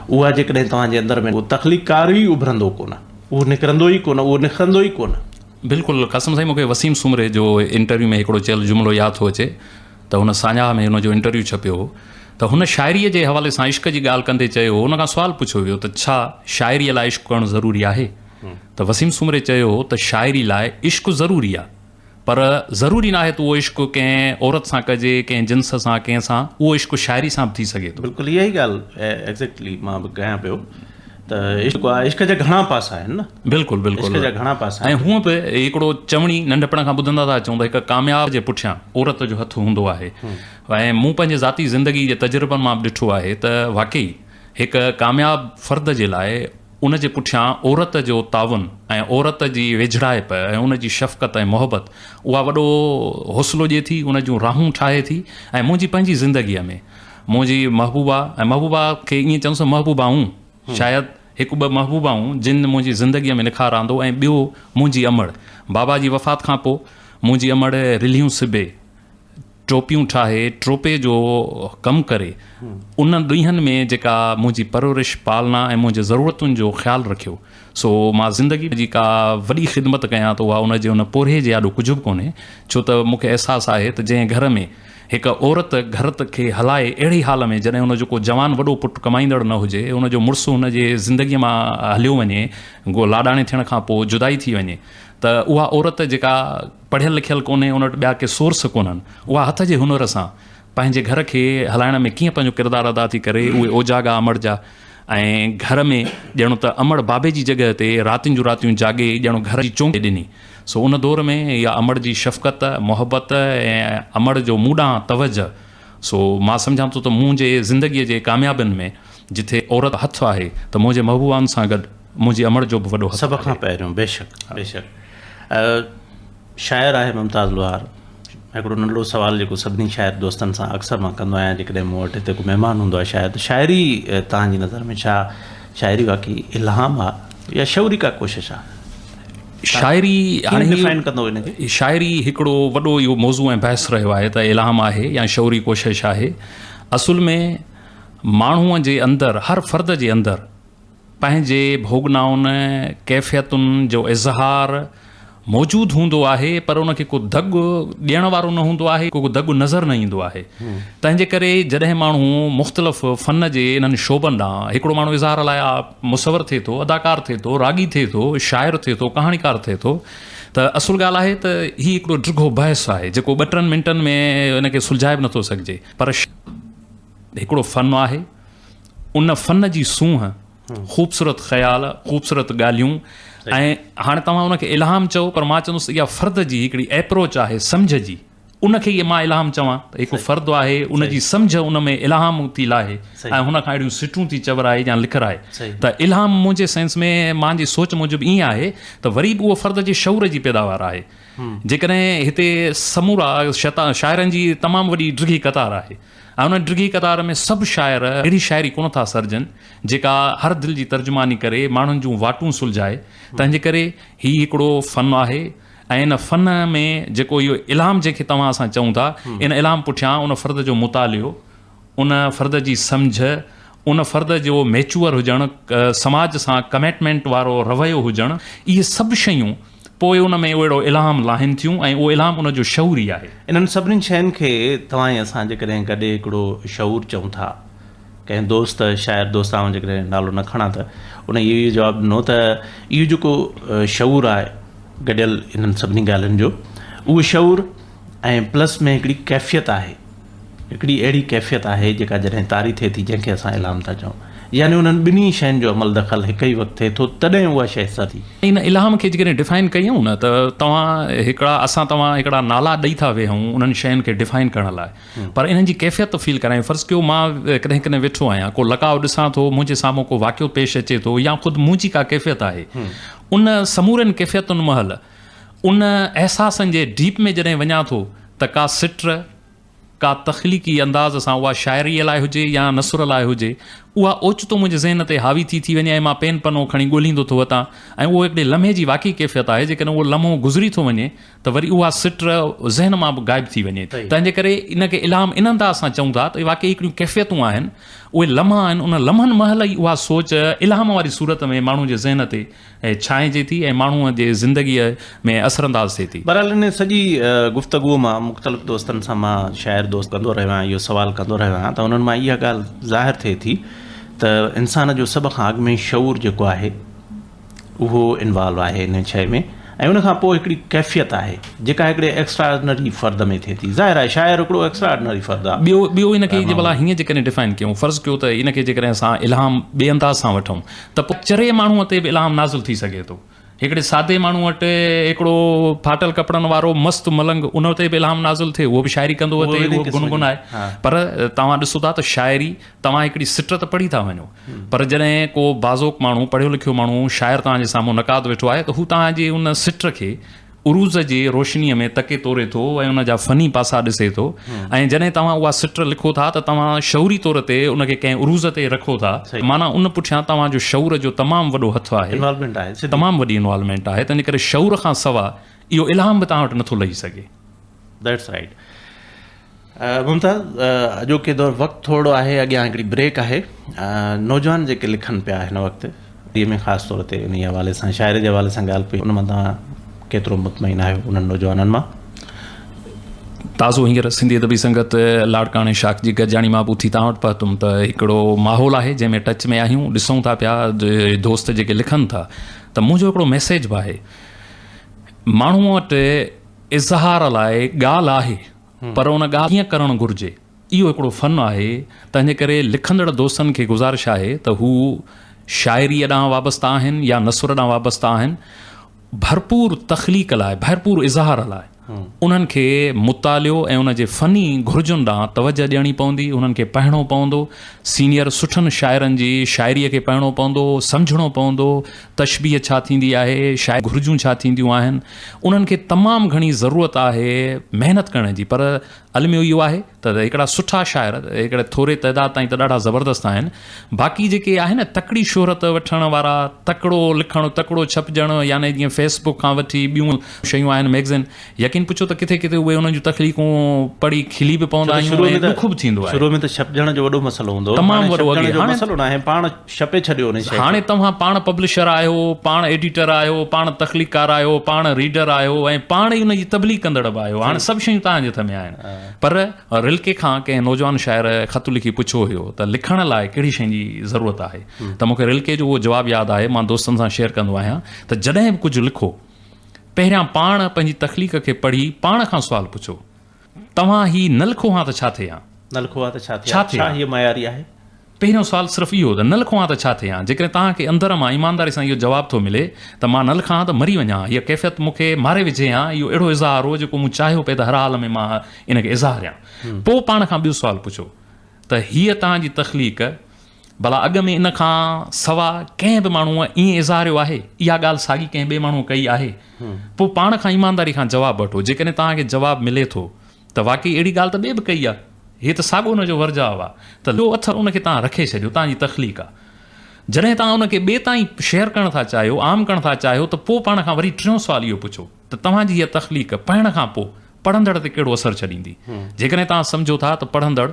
اها جيڪڏهن توهان جي اندر ۾ اهو تخليقڪار ئي اڀرندو ڪونه، اهو نڪرندو ئي ڪونه، اهو نکرندو ئي ڪونه. بلڪل قاسم سائين مون کي وسيم سومري جو انٽرويو ۾ هڪڙو چيل جملو ياد ٿو اچي ته هن ساڃاهه ۾ هن جو انٽرويو ڇپيو هو ته هن شاعريء جي حوالي سان عشق جي ڳالهه ڪندي چيو هو ان کان سوال پڇيو ويو ته ڇا شاعريء لاء عشق ڪرڻ ضروري آهي ته وسيم سومري چيو هو ته شاعري لاء عشق ضروري آهي پر ضروري ناهي ته اهو عشق ڪنهن عورت سان ڪجي، ڪنهن جنس سان، ڪنهن سان، اهو عشق شاعري سان به ٿي سگهي ٿو. بلڪل اها ئي ڳالهه ايگزيڪٽلي مان به ڪيان پيو ته عشق آهي عشق جا گهڻا پاسا آهن نه. بلڪل بلڪل عشق جا گهڻا پاسا آهن. ۽ هونء به هڪڙو چوڻي ننڍپڻ کان ٻڌندا ٿا اچون ته هڪ ڪامياب جي پٺيان عورت جو هٿ هوندو آهي ۽ مون پنهنجي ذاتي زندگي جي تجربن مان به ڏٺو آهي ته واقعي هڪ ڪامياب فرد جي لاء ان جي پٺيان عورت جو تعاون ۽ عورت جي ويجهڙائپ ۽ ان جي شفقت ۽ محبت اها وڏو حوصلو ڏئي ٿي، ان جون راهون ٺاهي ٿي ۽ منهنجي پنهنجي زندگيء ۾ منهنجي محبوبه ۽ محبوبه کي ائين چوندس محبوبائون شايد هڪ ٻه محبوبائون جن منهنجي زندگيء ۾ نکار آندو ۽ ٻيو منهنجي امڙ بابا جي وفات کان پوء منهنجي امڙ رلهيون سبي ٽوپيون ٺاهي ٽوپي جو ڪم ڪري ان ڏينهن ۾ جيڪا منهنجي پرورش پالنا ۽ منهنجي ضرورتن جو خيال رکيو سو مان زندگي جي ڪا وڏي خدمت ڪيان ته اها ان جي ان پورهيي جي آڏو ڪجهه به ڪونهي ڇو ته مون کي احساس آهي ته جنهن گهر ۾ هڪ عورت گهر کي هلائي اهڙي حال ۾ جڏهن ان جو ڪو جوان وڏو پٽ ڪمائيندڙ نه هجي ان جو مڙس هن جي زندگي مان هليو وڃي لاڏاڻي ٿيڻ کان پوء جدائي ٿي وڃي ته اها عورت جيڪا پڙهيل لکيل ڪونهي، ان وٽ ٻيا ڪي سورس ڪونهن، اها هٿ جي هنر سان پنهنجي گهر کي هلائڻ ۾ ڪيئن پنهنجو ڪردار ادا ٿي ڪري، اهي اوجاڳا امڙ جا ۽ گهر ۾ ڄڻ ته امڙ بابي جي جڳهه تي راتين جون راتيون جاڳي ڄڻ گهر جي چونڪ ڏني. سو ان دور ۾ اها امڙ جي شفقت، محبت ۽ امڙ جو مون ڏانهن توجه، سو مان سمجهان ٿو ته منهنجي زندگيء جي ڪاميابين ۾ جٿي عورت هٿ آهي ته منهنجي محبوبائن سان گڏ منهنجي امڙ جو به وڏو هٿ سڀ کان آهي. پهريون بيشڪ بيشڪ شاعر آهي ممتاز لوهار. هڪڙو ننڍڙو سوال جيڪو سڀني شاعر دوستن سان اڪثر مان ڪندو آهيان جيڪڏهن مون وٽ هتي ڪو مهمان هوندو آهي شاعر ته شاعري توهان جي نظر ۾ ڇا شاعري واقعي الهام آهي يا شعوري ڪا ڪوشش آهي؟ شاعري هاڻي ڊفائن ڪندو ان کي؟ شاعري هڪڙو وڏو اهو موضوع ۽ بحث رهيو آهي ته الهام آهي يا شعوري ڪوشش آهي. اصل ۾ ماڻهوء جي اندر هر فرد جي اندر پنهنجي ڀوڳنائن، ڪيفيتن جو اظهار موجود هوندو آهي پر ان کي ڪو دڳ ڏيڻ وارو نه هوندو آهي، ڪو دڳ نظر نه ايندو آهي. تنهن جي ڪري جڏهن ماڻهو مختلف فن جي انهن شعبن ڏانهن هڪڙو ماڻهو اظهار لاء مصور ٿئي ٿو، اداڪار ٿئي ٿو، راڳي ٿئي ٿو، شاعر ٿئي ٿو، ڪهاڻيڪار ٿئي ٿو ته اصل ڳالهه آهي ته هي هڪڙو ڊگهو بحث آهي جيڪو ٻه ٽن منٽن ۾ ان کي سلجهائي به نٿو سگهجي پر هڪڙو فن آهي ان فن جي سونهن، خوبصورت خيال، خوبصورت ڳالهيون ۽ هاڻي توهان ان کي الهام چئو پر مان چوندس اها فرد جي هڪڙي ايپروچ آهي سمجهه جي ان کي ئي مان الهام چوان ته هڪ فرد آهي ان جي سمجهه ان ۾ الهام ٿي لاهي ۽ هن کان اهڙيون سٽون ٿي چورائي يا لکرائي ته الهام منهنجي سينس ۾ مان جي سوچ موجب ائين آهي ته وري به اهو فرد جي شعور جي پيداوار آهي جيڪڏهن هتي سمورا شاعرن جي تمام وڏي ڊگهي قطار آهي ۽ ان ڊگهي قطار ۾ سڀ شاعر اهڙي شاعري ڪونه ٿا سرجن، جيڪا هر دل جي ترجماني ڪري، ماڻهن جون واٽون سلجهائي. تنهن جي ڪري هي هڪڙو فن آهي ۽ ان فن ۾ جيڪو اهو الهام جنهن کي توهان اسان چئون ٿا، ان الهام پٺيان ان فرد جو مطالعو، ان فرد جي سمجهه، ان فرد جو ميچوئر هجڻ، سماج سان ڪميٽمينٽ وارو رويو هجڻ، اهي سڀ شيون پوء ان ۾ اهڙو الهام لاهين ٿيون ۽ اهو الهام ان جو شعور ئي آهي. انهن سڀني شين کي توهان ۽ اسان جيڪڏهن گڏي هڪڙو شعور چئون ٿا. ڪنهن دوست، شاعر دوست آئون جيڪڏهن نالو نه کڻان ته ان اهو ئي جواب ڏنو ته اهو جيڪو شعور آهي گڏيل انهن سڀني ڳالهين جو اهو شعور ۽ پلس ۾ هڪڙي ڪيفيت آهي. هڪڙي اهڙي ڪيفيت آهي جيڪا جڏهن طاري ٿئي ٿي جنهن کي اسان الهام ٿا چئون. يعني انهن ٻنهي شين جو عمل دخل هڪ ئي وقت ٿئي ٿو تڏهن اها شيء سر ٿي. ان الهام کي جيڪڏهن ڊفائن ڪيون نه ته توهان هڪڙا اسان توهان هڪڙا نالا ڏئي ٿا ويهون انهن شين کي ڊفائن ڪرڻ لاء پر انهن جي ڪيفيت فيل ڪرايون فرض ڪيو مان ڪڏهن ڪڏهن ويٺو آهيان ڪو لقاء ڏسان ٿو منهنجي سامهون ڪو واقعو پيش اچي ٿو يا خود منهنجي ڪا ڪيفيت آهي ان سمورين ڪيفيتن مهل ان احساسن جي ڊيپ ۾ جڏهن وڃان ٿو ته ڪا سٽ، ڪا تخليقي انداز سان اها شاعريء لاء هجي يا نثر لاء هجي، اها اوچتو منهنجي ذهن تي حاوي ٿي ٿي وڃي ۽ مان پين پنو کڻي ڳولهيندو ٿو وتان ۽ اهو هڪڙي لمحي جي واقعي ڪيفيت آهي، جيڪڏهن اهو لمحو گذري ٿو وڃي ته وري اها سٽ ذهن مان به غائب ٿي وڃي ٿي. تنهن جي ڪري ان کي الهام ان انداز سان چئون ٿا ته اهي واقعي هڪڙيون ڪيفيتون آهن، اهي لمحا آهن، ان لمحن مهل ئي اها سوچ الهام واري صورت ۾ ماڻهو جي ذهن تي ڇانئجي ٿي ۽ ماڻهوء جي زندگيء ۾ اثرانداز ٿئي ٿي. بهرحال ان سڄي گفتگوء مان مختلف دوستن سان مان شاعر دوست ڪندو رهيو آهيان اهو سوال ڪندو رهيو آهيان ته انهن مان اها ڳالهه ظاهر ٿئي ٿي ته انسان جو سڀ کان اڳ ۾ شعور جيڪو آهي اهو انوالو آهي ان شيء ۾ ۽ ان کان پوء هڪڙي ڪيفيت آهي جيڪا هڪڙي ايڪسٽرا آرڊنري فرد ۾ ٿئي ٿي ظاهر آهي شاعر هڪڙو ايڪسٽرا آرڊنري فرد آهي. ٻيو ٻيو ان کي جي ڀلا هيئن جيڪڏهن ڊفائن ڪيون فرض ڪيو ته ان کي جيڪڏهن اسان الهام ٻئي انداز سان وٺون ته پوء چري ماڻهوء تي به الهام نازل ٿي سگهي ٿو. هڪڙي سادي ماڻهوء وٽ هڪڙو ڦاٽل ڪپڙن وارو مست ملنگ ان تي به الهام نازل ٿئي، اهو به شاعري ڪندو وتي، اهو به گنگنائي. پر توهان ڏسو ٿا ته شاعري توهان هڪڙي سٽ ته پڙهي ٿا وڃو پر جڏهن ڪو باذوق ماڻهو، پڙهيو لکيو ماڻهو، شاعر توهان جي سامهون نقاد ويٺو آهي ته هو توهان جي ان سٽ کي عروض جي روشنيء ۾ تڪي توري ٿو ۽ ان جا فني پاسا ڏسي ٿو ۽ جڏهن توهان اها سٽ لکو ٿا ته توهان شعوري طور تي ان کي ڪنهن عروض تي رکو ٿا معنيٰ ان پٺيان توهان جو شعور جو تمام وڏو هٿ آهي تمام وڏي انوالومينٽ آهي تنهنجي ڪري شعور کان سوا اهو الهام به توهان وٽ نٿو لهي سگهي. That's right ممتاز اڄوڪي دور وقت ٿورڙو آهي اڳيان هڪڙي بريڪ آهي نوجوان جيڪي لکن پيا هن وقت ڊي ۾ خاص طور تي انهي حوالي سان شاعري جي حوالي سان ڳالهه پئي ان مان توهان ڪيترو مطمئن آهيو انهن نوجوانن مان؟ تازو هينئر سنڌي ادبي سنگت لاڙڪاڻي شاخ جي گڏجاڻي مان به اٿي توهان وٽ پهتم ته هڪڙو ماحول آهي جنهن ۾ ٽچ ۾ آهيون ڏسون ٿا پيا دوست جيڪي لکن ٿا ته منهنجو هڪڙو ميسيج به آهي ماڻهو وٽ اظهار لاء ڳالهه آهي پر ان ڳالهه ڪيئن ڪرڻ گهرجي اهو هڪڙو فن آهي، تنهنجي ڪري لکندڙ دوستن کي گذارش آهي ته هو شاعريء ڏانهن وابسته آهن يا نثر ڏانهن وابسته آهن، ڀرپور تخليق لاء، ڀرپور اظهار لاء انهن کي مطالعو ۽ ان جي فني گهرجن ڏانهن توجهه ڏيڻي پوندي، انهن کي پڙهڻو پوندو، سينيئر سٺن شاعرن جي شاعريء کي پڙهڻو پوندو، سمجهڻو پوندو، تشبيهه ڇا ٿيندي آهي، شاعري گهرجون ڇا ٿينديون آهن، انهن کي تمام گهڻي ضرورت آهي محنت ڪرڻ جي پر الميو اهو آهي ته هڪڙا سٺا شاعر هڪڙي ٿوري تعداد تائين ته ڏاڍا زبردست آهن باقي جيڪي آهن نه تڪڙي شهرت وٺڻ وارا تڪڙو لکڻ تڪڙو ڇپجڻ يعني جيئن فيس بڪ کان وٺي ٻيون شيون آهن ميگزين يقين پڇو ته ڪٿي ڪٿي اهي انهن جون تخليقون پڙهي کلي به پوندا آهيون ۽ ڏک به ٿيندو آهي شروع ۾ ته ڇپجڻ جو وڏو مسئلو هوندو هو تمام وڏو اڳي هاڻي مسئلو ناهي پاڻ ڇپي ڇڏيو انهي شيء کي. هاڻي توهان پاڻ پبلشر آهيو، پاڻ ايڊيٽر آهيو، پاڻ تخليقڪار آهيو، پاڻ ريڊر آهيو ۽ پاڻ ئي ان جي تبليغ ڪندڙ به آهيو. هاڻي سڀ شيون توهان جي هٿ ۾ آهن. پر رلڪي کان ڪنهن نوجوان شاعر خط لکي پڇيو هيو ته لکڻ لاء ڪهڙي شيء جي ضرورت آهي ته مون کي رلڪي جو اهو جواب ياد آهي، مان دوستن سان شيئر ڪندو آهيان ته جڏهن به ڪجهه لکو پهريان پاڻ پنهنجي تخليق کي پڙهي پاڻ کان سوال پڇو. توهان هي نه لکو ها ته ڇا ٿئي ها؟ نه لکو ها ته ڇا ٿئي ها؟ ڇا هيء معياري آهي؟ پهريون سوال صرف اهو ته نه لکو ها ته ڇا ٿئي ها؟ جيڪڏهن توهان کي اندر مان ايمانداري سان اهو جواب ٿو ملي ته مان نه لکان ها ته مري وڃان ها، هيء ڪيفيت مون کي ماري وجهي ها، اهو اهڙو اظهار هو جيڪو مون چاهيو پئي ته هر حال ۾ مان ان کي اظهاريان. پوء پاڻ کان ٻيو سوال پڇو ته هيء توهان جي تخليق ڀلا اڳ ۾ ان کان سوا ڪنهن به ماڻهوء ائين اظهاريو آهي؟ اها ڳالهه ساڳي ڪنهن ٻئي ماڻهوء ڪئي آهي؟ پوء پاڻ کان ايمانداري کان جواب وٺو. جيڪڏهن توهان کي جواب ملي ٿو ته واقعي اهڙي ڳالهه ته ٻئي به ڪئي آهي. هي ته ساڳو ان جو ورجاء آهي ته جو اٿر ان کي توهان رکي ڇڏيو، توهان جي تخليق آهي. جڏهن توهان ان کي ٻئي تائين شيئر ڪرڻ ٿا چاهيو، عام ڪرڻ ٿا چاهيو ته پوء پاڻ کان وري ٽيون سوال اهو پڇو ته توهان جي هيء تخليق پڙهڻ کان پوء پڙهندڙ تي ڪهڙو اثر ڇڏيندي؟ جيڪڏهن توهان سمجهو ٿا ته پڙهندڙ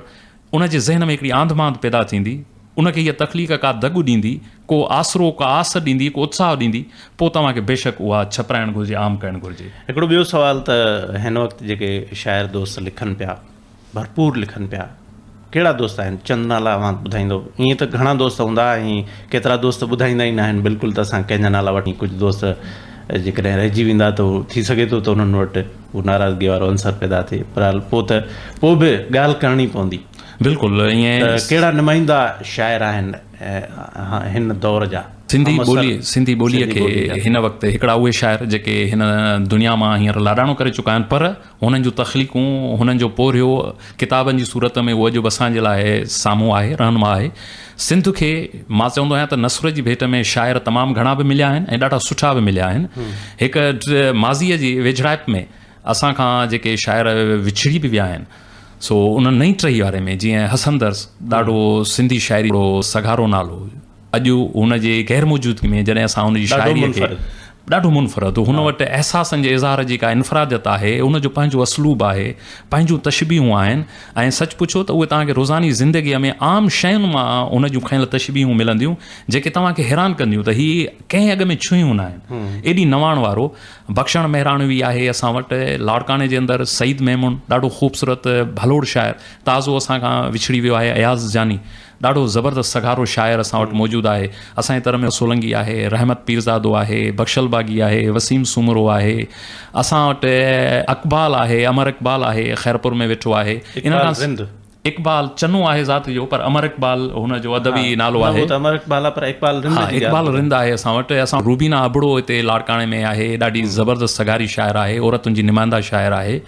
ان جي ذهن ۾ هڪڙي آنڌ مانڌ پيدا ٿيندي، ان کي هيء تخليق ڪا دڳ ڏيندي، ڪو آسرو، ڪا آس ڏيندي، ڪو اتساهه ڏيندي، پوء توهان کي بيشڪ اها ڇپرائڻ گهرجي، عام ڪرڻ گهرجي. هڪڙو ٻيو سوال ته هن وقت جيڪي شاعر دوست لکن پيا، ڀرپور لکن پيا، ڪهڙا دوست آهن؟ چند نالا اوهان ٻڌائيندو؟ ائين ته گهڻا دوست هوندا ۽ ڪيترا دوست ٻڌائيندا ئي ناهن بلڪل ته اسان ڪنهن جا نالا وٺون، ڪجهه دوست جيڪڏهن رهجي ويندا ته ٿي سگهي ٿو ته انهن وٽ اهو ناراضگي وارو عنصر پيدا ٿئي بهرحال پوء ته پوء به ڳالهه ڪرڻي پوندي. بلڪل ائين. ته ڪهڙا نمائندا شاعر آهن هن دور جا؟ سنڌي ٻولي سنڌي ٻوليء کي هن وقت هڪڙا اهي شاعر جيڪي هن دنيا مان هينئر لاڏاڻو ڪري چڪا آهن پر هنن جون تخليقون هنن جو پورهيو ڪتابن جي صورت ۾ اهو اڄ به اسان جي لاء سامهون آهي رهنما آهي. سنڌ کي مان چوندو آهيان ته نثر جي ڀيٽ ۾ شاعر تمام گهڻا به مليا آهن ۽ ڏاڍا سٺا به مليا آهن. هڪ ماضيء جي ويجهڙائپ ۾ اسان کان جيڪي شاعر وڇڙي به ويا آهن سو ان نئين ٽهي واري ۾ جيئن حسن درس ڏاڍو سنڌي شاعري جو سگهارو نالو اڄ هن جي غير موجودگي ۾ جڏهن اسان هن جي شاعري کي ڏاڍو منفرد هن وٽ احساسن جي اظهار جي ڪا انفراديت آهي ان جو پنهنجو اسلوب آهي پنهنجون تشبيهون آهن ۽ سچ پڇو ته اهي توهان کي روزاني زندگيء ۾ عام شين مان هن جون کنيل تشبيهون ملنديون جيڪي توهان کي حيران ڪنديون ته هي ڪنهن اڳ ۾ ڇهيون ناهن ايڏي نواڻ وارو بخشڻ مهراڻوي آهي اسان وٽ لاڙڪاڻي جي اندر سعيد ميمڻ ڏاڍو خوبصورت ڀلوڙ شاعر تازو اسان کان وڇڙي ويو آهي اياز جاني ڏاڍو زبردست سگهارو شاعر اسان وٽ موجود آهي اسان جي تر ۾ سولنگي آهي رحمت پيرزادو آهي بخشل باغي آهي وسيم سومرو آهي اسان وٽ اقبال آهي امر اقبال آهي خيرپور ۾ ويٺو آهي ان کان اقبال چنو آهي ذات جو پر امر اقبال هن جو ادبي نالو آهي. نه هو ته امر اقبال آهي پر اقبال رند جي ڳالهه. اقبال رند آهي اسان وٽ. اسان روبينا ابڙو هتي لاڙڪاڻي ۾ آهي ڏاڍي زبردست سگهاري شاعره آهي عورتن جي نمائنده شاعره آهي.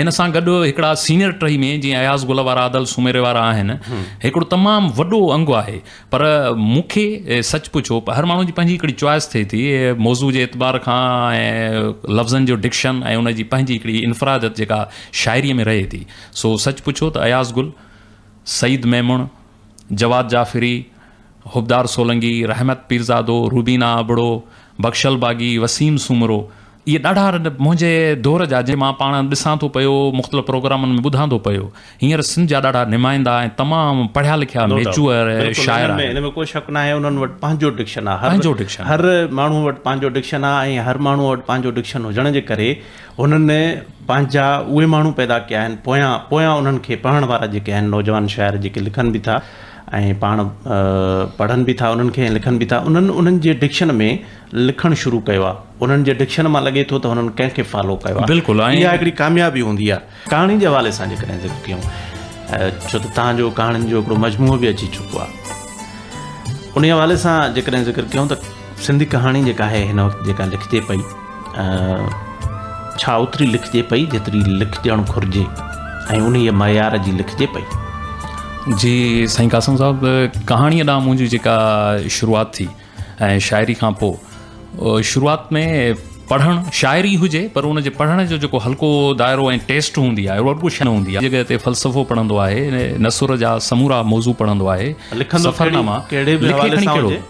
ان سان گڏ هڪڙا سينيئر ٽهي ۾ جيئن اياز گل وارا ادل سومري وارا آهن هڪڙو تمام وڏو انگ آهي پر مون کي سچ پڇو هر ماڻهو جي پنهنجي هڪڙي چوائس ٿئي ٿي موضوع جي اعتبار کان ۽ لفظن جو ڊڪشن ۽ ان جي پنهنجي هڪڙي انفراديت جيڪا شاعري ۾ رهي ٿي. سو سچ پڇو ته اياز گل، سعيد ميمڻ، جواد جعفري، حبدار سولنگي، رحمت پيرزادو، روبينا ابڙو، بخشل باغي، وسيم سومرو اهي ڏاڍا منهنجي دور جا جي مان پاڻ ڏسان ٿو پيو مختلف پروگرامن ۾ ٻڌان ٿو پيو هينئر سنڌ جا ڏاڍا نمائندا ۽ تمام پڙهيا لکيا ميچوئر شاعر آهن. ان ۾ ڪو شڪ ناهي انهن وٽ پنهنجو ڊڪشن آهي پنهنجو ڊڪشن هر ماڻهو وٽ پنهنجو ڊڪشن آهي ۽ هر ماڻهو وٽ پنهنجو ڊڪشن هجڻ جي ڪري هنن پنهنجا اهي ماڻهو پيدا ڪيا آهن پويان پويان انهن کي پڙهڻ وارا جيڪي آهن نوجوان شاعر جيڪي لکن به ٿا ۽ پاڻ پڙهن به ٿا انهن کي ۽ لکن به ٿا انهن انهن جي ڊڪشن ۾ لکڻ شروع ڪيو آهي انهن جي ڊڪشن مان لڳي ٿو ته هنن ڪنهن کي فالو ڪيو آهي بلڪل اها هڪڙي ڪاميابي هوندي آهي ڪهاڻي جي حوالي سان جيڪڏهن ذڪر ڪيون ڇو ته توهان جو ڪهاڻين جو هڪڙو مجموعو به اچي چڪو آهي ان حوالي سان جيڪڏهن ذڪر ڪيون ته سنڌي ڪهاڻي جيڪا آهي هن وقت جيڪا لکجي پئي ڇا اوتري لکجي پئي جيتري لکجڻ گهرجي ۽ انهيء معيار جي لکجي پئي؟ جي سائين قاسم صاحب ڪهاڻيء ڏانهن منهنجي جيڪا شروعات ٿي ۽ شاعري کان پوء شروعات ۾ پڙهڻ شاعري هجي پر ان جي پڙهڻ جو جيڪو حلقو دائرو ۽ ٽيسٽ هوندي آهي اها رڳو شاعري نه هوندي آهي جڳهه تي فلسفو پڙهندو آهي نثر جا سمورا موضوع پڙهندو آهي لکندو سفرناما ڪهڙي به لکي حوالي کڻي سان ڪهڙو هجي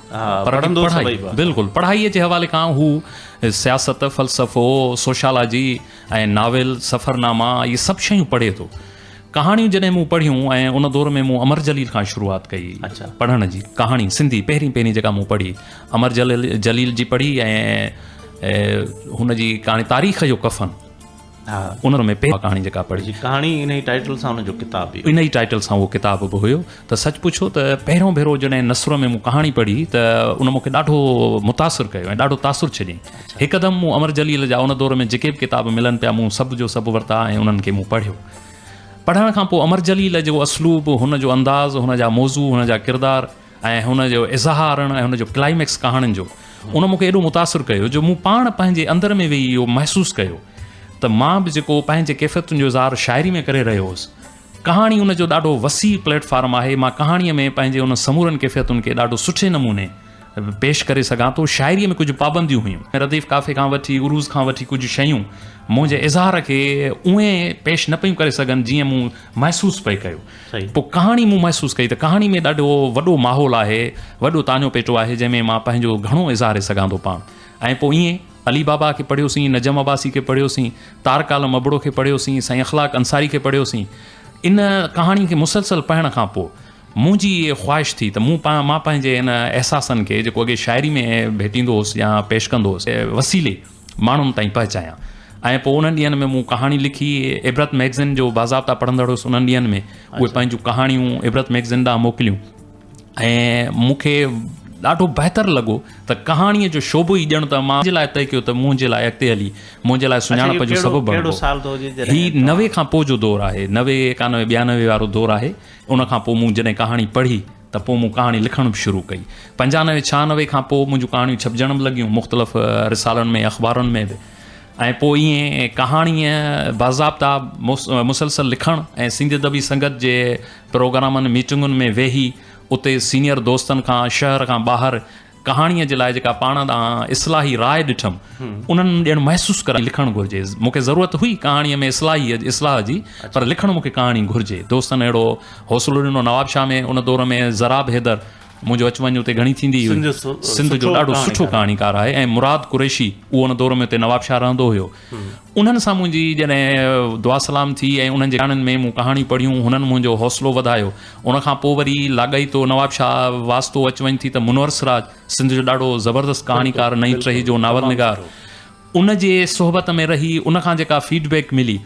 پر پڙهندو پڙهائي سڀئي به بلڪل پڙهائي جي حوالي کان هو سياست فلسفو سوشالاجي ۽ ناول سفرناما اهي سڀ شيون پڙهي ٿو ڪهاڻيون جڏهن مون پڙهيون ۽ ان دور ۾ مون امر جليل کان شروعات ڪئي پڙهڻ جي ڪهاڻي سنڌي پهرين پهرين جيڪا مون پڙهي امر جليل جليل جي پڙهي ۽ هن جي ڪهاڻي تاريخ جو ڪفن ان ۾ پهرين ڪهاڻي جيڪا پڙهي. ڪهاڻي انهي ٽائيٽل سان ان جو ڪتاب به هو. انهي ٽائيٽل سان اهو ڪتاب به هيو ته سچ پڇو ته پهريون ڀيرو جڏهن نثر ۾ مون ڪهاڻي پڙهي ته ان مون کي ڏاڍو متاثر ڪيو ۽ ڏاڍو تاثر ڇڏيائين. هڪدم مون امر جليل جا ان دور ۾ جيڪي به ڪتاب ملن پيا مون سڀ جو سڀ ورتا ۽ انهن کي مون پڙهيو. پڙهڻ کان پوء امر جليل جو اسلوب، هن جو انداز، هن جا موضوع، هن جا ڪردار، ۽ هن جو اظهارڻ ۽ هن جو ڪلائميڪس ڪهاڻين جو ان مون کي ايڏو متاثر ڪيو جو مون پاڻ پنهنجي اندر ۾ ويهي اهو محسوس ڪيو ته مان به جيڪو پنهنجي ڪيفيتن جو اظهار شاعري ۾ ڪري رهيو هوس ڪهاڻي ان جو ڏاڍو وسيع پليٽ فارم آهي مان ڪهاڻيء ۾ پنهنجي ان سمورن ڪيفيتن کي ڏاڍو سٺي نموني پيش ڪري سگهان ٿو شاعريء ۾ ڪجهه پابنديون هيون رديف قافي کان وٺي عروض کان وٺي ڪجهه شيون منهنجي اظهار کي اونهين پيش نه پيون ڪري سگهن جيئن مون محسوس پئي ڪيو. پوء ڪهاڻي مون محسوس ڪئي ته ڪهاڻي ۾ ڏاڍو وڏو ماحول آهي، وڏو تاڃو پيٽو آهي، جنهن ۾ مان پنهنجو گهڻو اظهاري سگهان ٿو پاڻ. ۽ پوء ائين علي بابا کي پڙهيوسين، نجم عباسي کي پڙهيوسين، طارق عالم ابڙو کي پڙهيوسين، سائين اخلاق انصاري کي پڙهيوسين. ان ڪهاڻي کي مسلسل پڙهڻ کان پوء منهنجي اها خواهش ٿي ته مون مان پنهنجي ان احساسن کي جيڪو اڳي شاعري ۾ ڀيٽيندو هوس يا پيش ڪندو هوس، وسيلي ماڻهن تائين پهچايان ۽ پوء انهن ڏينهن ۾ مون ڪهاڻي لکي عبرت مئگزين جو باضابطا پڙهندڙ هوس انهن ڏينهن ۾ اهي پنهنجون ڪهاڻيون عبرت مئگزين ڏانهن موڪليون ۽ مون کي ڏاڍو بهتر لڳو ته ڪهاڻيء جو شعبو ئي ڄڻ ته مان جي لاء طئي ڪيو ته منهنجي لاء اڳتي هلي منهنجي لاء سڃاڻپ جو سبب بڻبو. هي 90 کان پوء جو دور آهي 90 91 92 وارو دور آهي ان کان پوء مون جڏهن ڪهاڻي پڙهي ته پوء مون ڪهاڻي لکڻ به شروع ڪئي. پنجانوي ڇهانوي کان پوء منهنجون ڪهاڻيون ڇپجڻ به لڳيون مختلف رسالن ۾ اخبارن ۾ به ۽ پوء ائين ڪهاڻيء باضابطا مسلسل لکڻ ۽ سنڌي ادبي سنگت جي پروگرامن ميٽنگن ۾ ويهي اتي سينئر دوستن کان شهر کان ٻاهر ڪهاڻيء جي لاء جيڪا پاڻ ڏانهن اصلاحي راء ڏٺم، انهن ڄڻ محسوس ڪرائي لکڻ گهرجي. مون کي ضرورت هئي ڪهاڻيء ۾ اصلاحي اصلاح جي، پر لکڻ مون کي ڪهاڻي گهرجي. دوستن اهڙو حوصلو ڏنو. نوابشاهه ۾ ان دور ۾ ضراب حيدر منهنجو اچ وڃ اتي گهڻي ٿيندي هئي. سنڌ جو ڏاڍو سٺو ڪهاڻيڪار آهي ۽ مراد قريشي اهو ان دور ۾ اتي نوابشاهه رهندو هيو. انهن سان منهنجي جڏهن دعا سلام ٿي ۽ انهن جي ڪهاڻين ۾ مون ڪهاڻيون پڙهيون، هنن منهنجو حوصلو وڌايو. ان کان پوء وري لاڳيتو نوابشاهه واسطو اچ وڃ ٿي ته منور سراج سنڌ جو ڏاڍو زبردست ڪهاڻيڪار، نئين ٽهي جو ناول نگار، ان جي صحبت ۾ رهي ان کان جيڪا فيڊ بيڪ ملي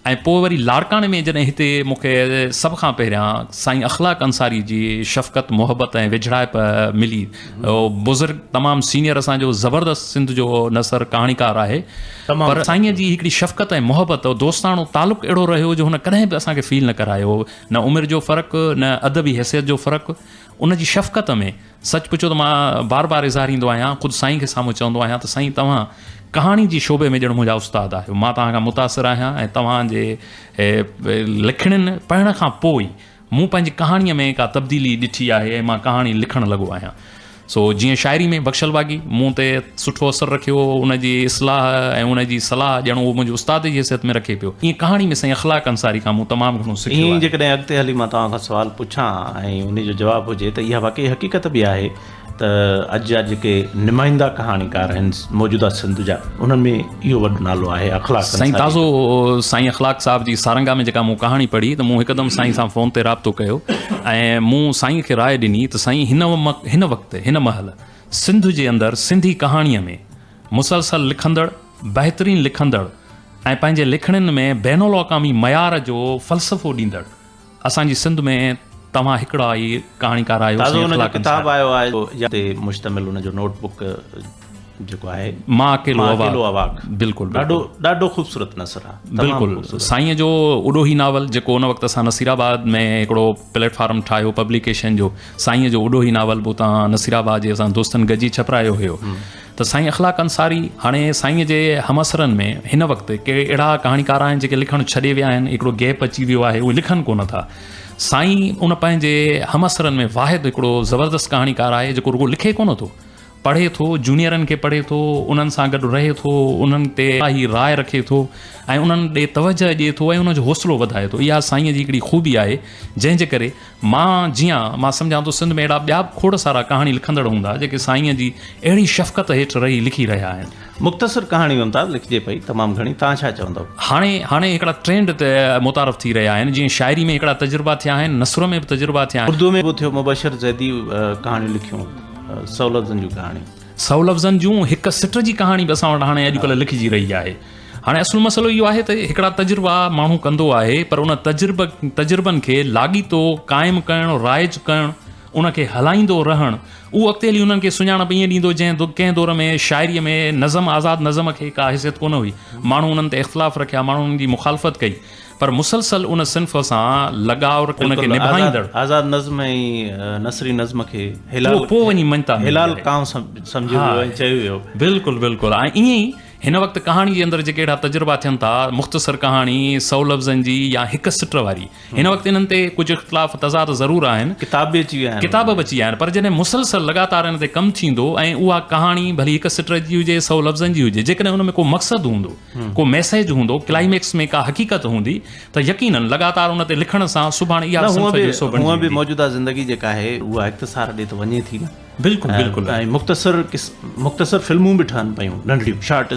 ۽ پوء وري لاڙڪاڻي ۾ جڏهن هتي مون کي سڀ کان پهريان سائين اخلاق انصاري جي شفقت، محبت ۽ ويجهڙائپ ملي. بزرگ تمام سينيئر اسان جو زبردست سنڌ جو نثر ڪهاڻيڪار آهي پر سائين جي هڪڙي شفقت ۽ محبت دوستاڻو تعلق اهڙو رهيو جو هن ڪڏهن به اسان کي فيل نه ڪرايو نه عمر جو فرق نه ادبي حيثيت جو فرق ان جي شفقت ۾ سچ پڇو ته مان بار بار اظهاريندو آهيان خود سائين کي سامهون چوندو آهيان ته سائين توهان ڪهاڻي جي شعبي ۾ ڄڻ منهنجا استاد آهيو مان توهان کان متاثر آهيان ۽ توهان جي لکڻين پڙهڻ کان پوء ئي مون پنهنجي ڪهاڻيء ۾ ڪا تبديلي ڏٺي آهي ۽ مان ڪهاڻي لکڻ لڳو آهيان. سو جيئن شاعري ۾ بخشل باغي مون تي سٺو اثر رکيو، ان جي اصلاح ۽ ان جي صلاح ڄڻ اهو منهنجي استاد جي حيثيت ۾ رکي پيو، ايئن ڪهاڻي ۾ سائين اخلاق انصاري کان مون تمام گهڻو سکيو ائين ئي آهي. جيڪڏهن اڳتي هلي مان توهان کان سوال پڇان ۽ انهي جو جواب هجي ته اها واقعي حقيقت به آهي ته اڄ جا جيڪي نمائندا ڪهاڻيڪار آهن موجوده سنڌ جا انهن ۾ اهو وڏو نالو آهي اخلاق سائين انصاري تازو جو. سائين اخلاق صاحب جي سارنگا ۾ جيڪا مون ڪهاڻي پڙهي ته مون هڪدم سائين سان فون تي رابطو ڪيو ۽ مون سائين کي راء ڏني ته سائين هن هن وقت هن مهل سنڌ جي اندر سنڌي ڪهاڻيء ۾ مسلسل لکندڙ بهترين لکندڙ ۽ پنهنجي لکڻين ۾ بين الاقوامي معيار جو فلسفو ڏيندڙ اسان جي سنڌ ۾ توهان هڪڙا ئي ڪهاڻيڪار آهيو تازو سائين ان جو اخلاق ڪتاب انصاري. آيو آهي يا تي مشتمل ان جو نوٽ بڪ جيڪو آهي مان اڪيلو مان اواڪ اڪيلو اواڪ بلڪل ڏاڍو بلڪل ڏاڍو خوبصورت نثر آهي تمام بلڪل خوبصورت سائين جو اڏوهي ناول جيڪو ان وقت اسان نصير آباد ۾ هڪڙو پليٽ فارم ٺاهيو پبليڪيشن جو سائين جو اڏوهي ناول به اتان نصير آباد جي اسان دوستن گڏجي ڇپرايو هيو ته سائين اخلاق انصاري هاڻي سائين جي همعصرن ۾ هن وقت ڪي اهڙا ڪهاڻيڪار آهن جيڪي لکڻ ڇڏي ويا آهن هڪڙو گيپ اچي ويو آهي اهي لکن ڪونه ٿا سائين ان پنهنجي همعصرن ۾ واحد هڪڙو زبردست ڪهاڻيڪار آهي جيڪو رڳو لکي ڪونه ٿو پڙهي ٿو جونيئرن کي پڙهي ٿو انهن سان گڏ رهي ٿو انهن تي هي راء رکي ٿو ۽ انهن ڏي توجه ڏئي ٿو ۽ انهن جو حوصلو وڌائي ٿو اها سائين جي هڪڙي خوبي آهي جنهن جي ڪري مان جيان، مان سمجهان ٿو سنڌ ۾ اهڙا ٻيا به کوڙ سارا ڪهاڻي لکندڙ هوندا جيڪي سائينء جي اهڙي شفقت هيٺ رهي لکي رهيا آهن. مختصر ڪهاڻي ممتاز لکجي پئي تمام گهڻي، توهان ڇا چوندؤ؟ هاڻي هاڻي هڪڙا ٽرينڊ متعارف ٿي رهيا آهن، جيئن شاعري ۾ هڪڙا تجربا ٿيا آهن، نثر ۾ به تجربا ٿيا آهن. اردوء ۾ به ٿيو، مبشر زيدي ڪهاڻيون لکيون، سئو لفظن جون ڪهاڻيون. سئو لفظن جون هڪ سٽ جي ڪهاڻي به اسان وٽ هاڻي اڄڪلهه لکجي رهي آهي. هاڻي اصل مسئلو اهو آهي ته هڪڙا تجربا ماڻهو ڪندو آهي پر ان تجرب تجربن کي لاڳيتو قائم ڪرڻ رائج ڪرڻ ان کي هلائيندو رهڻ اهو اڳتي هلي انهن کي سڃاڻپ ائين ڏيندو جنهن ڪنهن دور ۾ شاعريء ۾ نظم آزاد نظم کي ڪا حيثيت ڪونه هئي ماڻهو انهن تي اختلاف رکيا ماڻهن انهن جي مخالفت ڪئي پر مسلسل ان صنف سان لڳاء ان کي نڀائيندڙ آزاد نظم ۽ نثري نظم کي هلال پوء وڃي مڃتا ملي هلال ڪانء سمجهيو ويو ۽ چيو ويو. بلڪل بلڪل ۽ ائين ئي هن وقت ڪهاڻي جي اندر جيڪي اهڙا تجربا ٿين ٿا، مختصر ڪهاڻي، سئو لفظن جي يا هڪ سٽ واري، هن وقت انهن تي ڪجهه اختلاف تضاد ضرور آهن. ڪتاب به اچي ويا آهن. ڪتاب به اچي ويا آهن پر جڏهن مسلسل لڳاتار ان تي ڪم ٿيندو ۽ اها ڪهاڻي ڀلي هڪ سٽ جي هجي، سئو لفظن جي هجي، جيڪڏهن ان ۾ ڪو مقصد هوندو، ڪو ميسيج هوندو، ڪلائميڪس ۾ ڪا حقيقت هوندي ته يقينن لڳاتار ان تي لکڻ سان سڀاڻي اها به صنف جو حصو بڻجي هونء به ويندي. موجوده زندگي جيڪا آهي اها اختصار ڏي ته وڃي ٿي نه. بلڪل بلڪل ۽ مختصر مختصر فلمون به ٺهن پيون ننڍڙيون شارٽ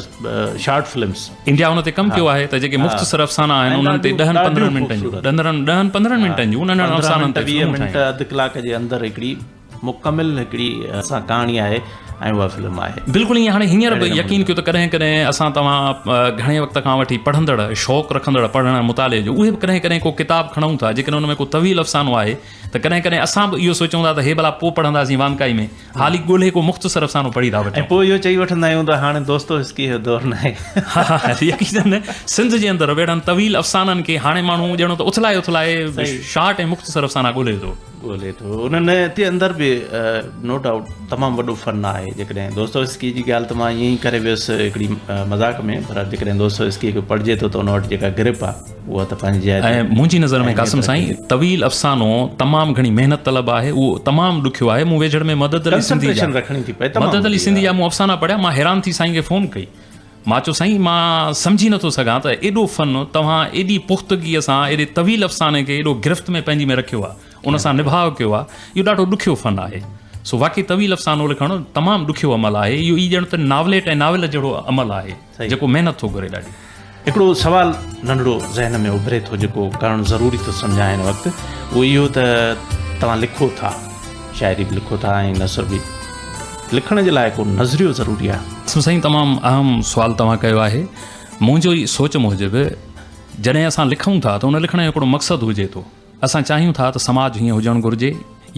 شارٽ فلمس انڊيا ان تي ڪم ڪيو آهي ته جيڪي مختصر افسانا آهن انهن تي ڏهن پندرهن منٽن جون ڏهن ڏهن پندرهن منٽن جون انهن افسانن تي 20 منٽ اڌ ڪلاڪ جي اندر هڪڙي مڪمل هڪڙي اسان ڪهاڻي آهي ۽ اها فلم آهي. بلڪل ائين هاڻي هينئر به يقين ڪيو ته ڪڏهن ڪڏهن اسان توهان گهڻي وقت کان وٺي پڙهندڙ شوق رکندڙ پڙهڻ مطالعي جو اهي به ڪڏهن ڪڏهن ڪو ڪتاب کڻون ٿا جيڪڏهن ان ۾ ڪو طويل افسانو آهي ته ڪڏهن ڪڏهن اسان به اهو سوچون ٿا ته هي ڀلا پوء پڙهنداسين واندڪائي ۾ حالي ڳولهي ڪو مختصر افسانو پڙهي ٿا وٺون. ۽ پوء اهو چئي وٺندا آهيون ته هاڻي دوستو هسڪي جو دور ناهي. ها ها يقينن سنڌ جي اندر به اهڙن طويل افسانن کي هاڻي ماڻهو ڄڻو ته اٿلائي اٿلائي شارٽ ۽ مختصر افسانا ڳولهي ٿو. ڳولي ٿو. انهن جي اندر به نو ڊائوٽ تمام وڏو فن آهي. جيڪڏهن دوستويسڪي جي ڳالهه ته مان ائين ئي ڪري ويس هڪڙي مذاق ۾ پر جيڪڏهن دوستويسڪي کي پڙهجي ٿو ته ان وٽ جيڪا گرپ آهي اها ته پنهنجي جاء تي. ۽ منهنجي نظر ۾ قاسم سائين طويل افسانو تمام گهڻي محنت طلب آهي اهو تمام ڏکيو آهي مون ويجهڙ ۾ مدد علي سنڌي جا رکڻي ٿي پئي تمام مدد علي سنڌي جا مون افسانا پڙهيا مان حيران ٿي سائين کي فون ڪئي مان چيو سائين مان سمجهي نٿو سگهان ته ايڏو فن توهان ايڏي پختگيء سان ايڏي طويل افساني کي ايڏو گرفت ۾ پنهنجي ۾ رکيو آهي ان سان نڀاء ڪيو آهي اهو ڏاڍو ڏکيو فن آهي سو واقعي طويل افسانو لکڻ تمام ڏکيو عمل آهي اهو ئي ڄڻ ته ناوليٽ ۽ ناول جهڙو عمل آهي جيڪو محنت ٿو گهري ڏاڍي. هڪڙو سوال ننڍڙو ذهن ۾ اڀري ٿو جيڪو ڪرڻ ضروري ٿو سمجهان هن وقت اهو اهو ته توهان لکو ٿا شاعري به لکو ٿا ۽ نثر به لکڻ جي لاء ڪو نظريو ضروري آهي. سائين تمام اهم سوال توهان ڪيو آهي. منهنجو ئي سوچ موجب جڏهن اسان لکون ٿا ته ان لکڻ جو هڪڙو مقصد هجي ٿو. اسان چاهيون ٿا ته سماج هيئن هجڻ گهرجي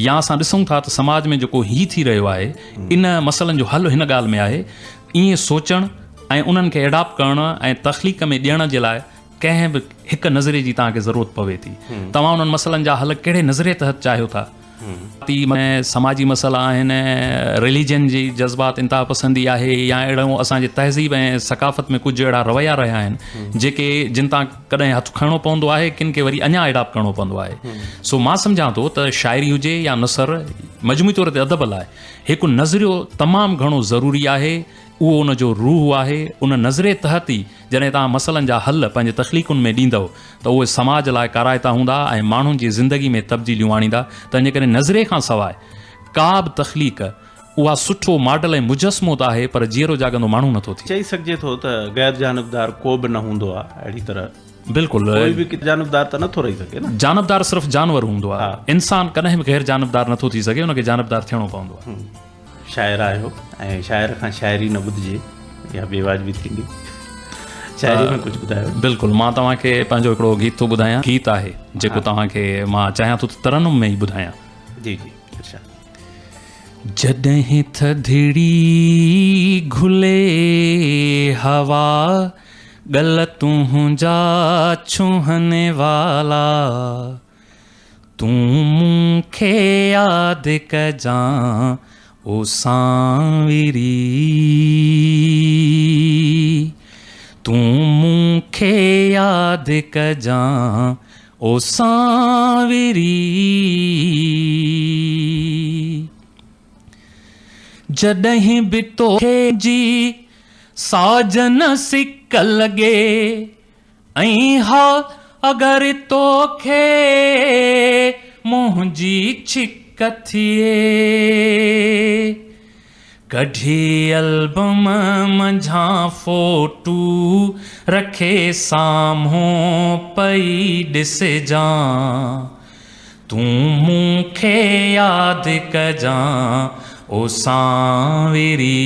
يا اسان ڏسون ٿا ته سماج ۾ جيڪو هي ٿي رهيو آهي ان مسئلن جو حل هن ڳالهه ۾ آهي. ائين سوچڻ ۽ انهن کي ايڊاپٽ ڪرڻ ۽ تخليق ۾ ڏيڻ جي لاء ڪنهن به هڪ نظريي جي توهان کي ضرورت پوي ٿي. توهان انهن مسئلن جا حل ڪهڙي نظريي تحت چاهيو ٿا؟ ۾ سماجي مسئلا آهن، رليجن جي جذبات انتها پسندي آهي يا اهڙو اسان جي تهذيب ۽ ثقافت ۾ ڪجهه اهڙا رويا رهيا آهن جيڪي جن تان ڪڏهن هٿ کڻڻو پوندو آهي ڪن کي وري اڃا ايڊاپٽ ڪرڻو پوندو آهي سو مان سمجهان ٿو ته شاعري هجي يا نثر مجموعي طور تي ادب لاء هڪ نظريو تمام گهڻو ضروري آهي اهو ان جو روح آهي، ان نظريي تحت ئي جڏهن توهان مسئلن جا حل پنهنجي تخليقن ۾ ڏيندؤ ته اهي سماج لاء ڪارائتا هوندا ۽ ماڻهن جي زندگي ۾ تبديليون آڻيندا، تنهنجي ڪري نظريي کان سواء ڪا به تخليق اها سٺو ماڊل ۽ مجسمو ته آهي پر جيئرو جاڳندو ماڻهو نٿو ٿئي. چئي سگهجي ٿو ته غير جانبدار ڪو به نه هوندو آهي، اهڙي طرح بلڪل ڪوئي به جانبدار ته نٿو رهي سگهي نه. جانبدار صرف جانور هوندو آهي، انسان ڪڏهن به غير جانبدار نٿو ٿي سگهي، ان کي جانبدار ٿيڻو پوندو آهي. شاعر آهيو ۽ شاعر کان شاعري نه ٻڌجي اها بي واجبي ٿيندي. شاعري ۾ ڪجهه ٻڌايو. بلڪل مان توهان کي پنهنجو هڪڙو گيت ٿو ٻڌايان گيت آهي جيڪو توهان کي مان چاهيان ٿو ته ترنم ۾ ئي ٻڌايان. جي جي ارشاد. جڏهن ٿڌڙي گهلي هوا ڳل تنهنجا ڇهن والا. تون مون کي ياد ڪجان او سانوري تون مون کي ياد ڪجان او سانوري جڏهن به توکي جي ساجن سڪ لڳي ۽ ها اگر توکي منهنجي ڇڪ ٿئي. ڪڍي البم منجهان فوٽو رکي سامهون پئي ڏسجان. تون مون کي ياد ڪجان او سانوري.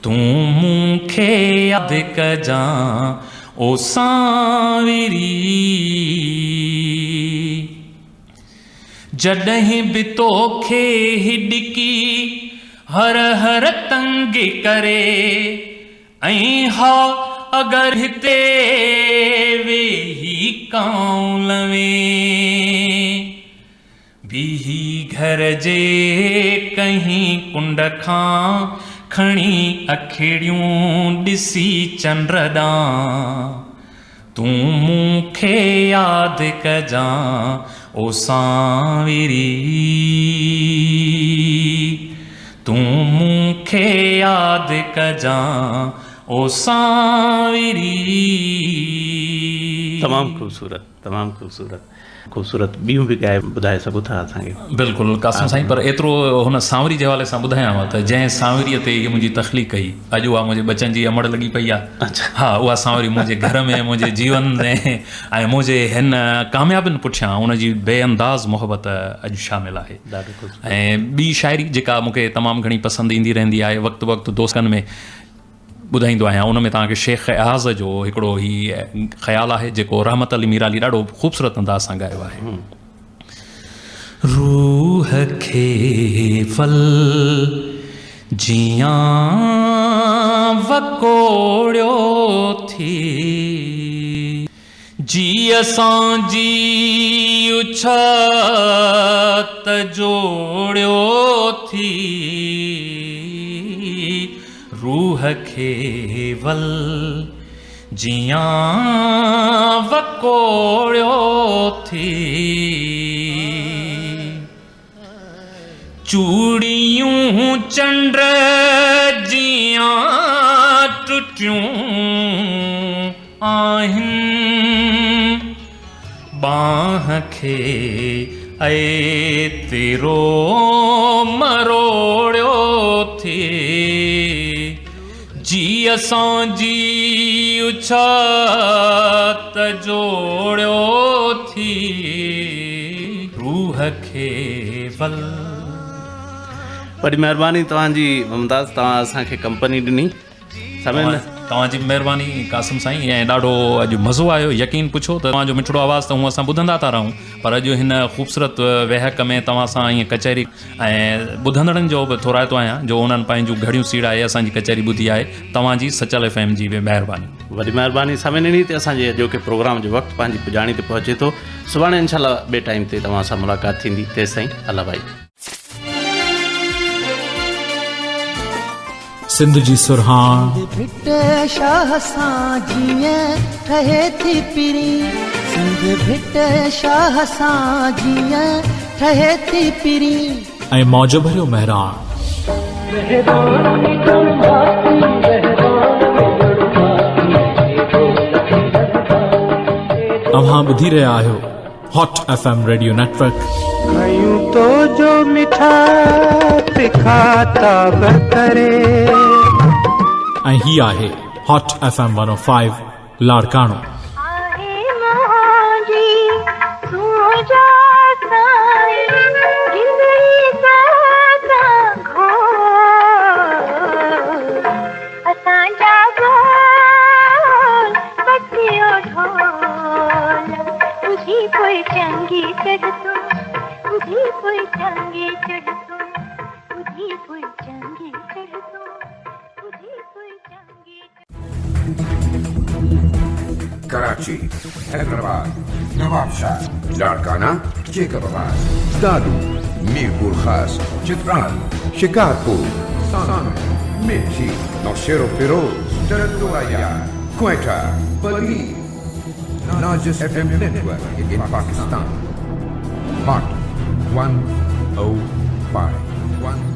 تون مون کي ياد ڪجان او سانوري. جڏهن به توکي هڏڪي هر هر تنگ ڪري ۽ ها اگر هتي ويهي ڪانء لوين. بيهي گهر جي ڪنهين ڪنڊ کان کڻي اکڙيون ڏسي چنڊ ڏانهن تون مون کي ياد ڪجان او سانوري تون مون کي ياد ڪجان او سانوري. تمام خوبصورت تمام خوبصورت. خوبصورت ٻيون به ڳائي ٻڌائي سگهو ٿا اسان کي. بلڪل قاسم سائين پر ايترو هن سانوري جي حوالي سان ٻڌايانو ته جنهن سانوريء تي هيء منهنجي تخليق ڪئي اڄ اها منهنجي ٻچن جي امڙ لڳي پئي آهي ها اها سانوري منهنجي گهر ۾ منهنجي جيون ۾ ۽ منهنجي هن ڪاميابين پٺيان ان جي بي انداز محبت اڄ شامل آهي ۽ ٻي شاعري جيڪا مون کي تمام گهڻي پسند ايندي رهندي آهي وقت بوقت دوستن ۾ ٻڌائيندو آهيان ان ۾ توهان کي شيخ اياز جو هڪڙو هي خيال آهي جيڪو رحمت علي ميرالي ڏاڍو خوبصورت انداز سان ڳايو آهي. روح کي ول جيان وڪوڙيو ٿي. جي اسان جي ڇا ته جوڙيو ٿي روح کي ول جيان وڪوڙيو ٿي. چوڙيون چنڊ جيان ٽٽيون آهن، ٻانهن کي ايترو مروڙيو ٿي. جي اسان جي ڇا ته جوڙيو ٿي روح کي ول. وڏي مهرباني توهان جي ممتاز توهان اسان کي ڪمپني ڏني. سامعين. توهان جي به مهرباني قاسم سائين ۽ ڏاڍو اڄ مزو آيو يقين پڇو ته توهان جو مٺڙو آواز ته هونء اسان ٻڌندا ٿا رهون پر اڄ هن خوبصورت ويهڪ ۾ توهان سان ائين ڪچهري ۽ ٻڌندڙن جو به ٿورائتو آهيان جو انهن پنهنجون گهڙيون سيڙائي اسان جي ڪچهري ٻڌي آهي توهان جي سچل ايف ايم جي به مهرباني. وڏي مهرباني سامعين انهي تي اسان جي اڄوڪي پروگرام جو وقت پنهنجي پڄاڻي تي پهچي ٿو سڀاڻي انشاء الله ٻئي ٽائيم تي توهان سان ملاقات ٿيندي تيستائين الله ڀائي. سنڌ جي سرهاڻ. سنڌ ڀٽ شاهه سان جيئن ٺهي ٿي پرين سنڌ ڀٽ شاهه سان جيئن ٺهي ٿي پرين. ۽ موج ڀريو مهراڻ. اوهان ٻڌي رهيا آهيو hot F M radio network. کيون تو جو مٺا تکا تاب ڪري. ۽ هي آهي hot F M 105 Larkana. آهي منهنجي سوجا سائين جندڙي توسان گهور اسان جا ٻول بچيو ڍول ٻڌي پوء چنگي چڙهه تون ٻڌي پوء چنگي چڙهه تون ٻڌي پوء چنگي چڙهه تون ٻڌي پوء چنگي Karachi, Hyderabad, Nawabshah, Larkana, Jacobabad, Dadu, Mirpurkhas, Chitral, Shikarpur, Sanand, Mithi, Naushahro Feroze, Tando Allahyar, Quetta, Badin. Largest FM network in Pakistan. Hot 105. 105.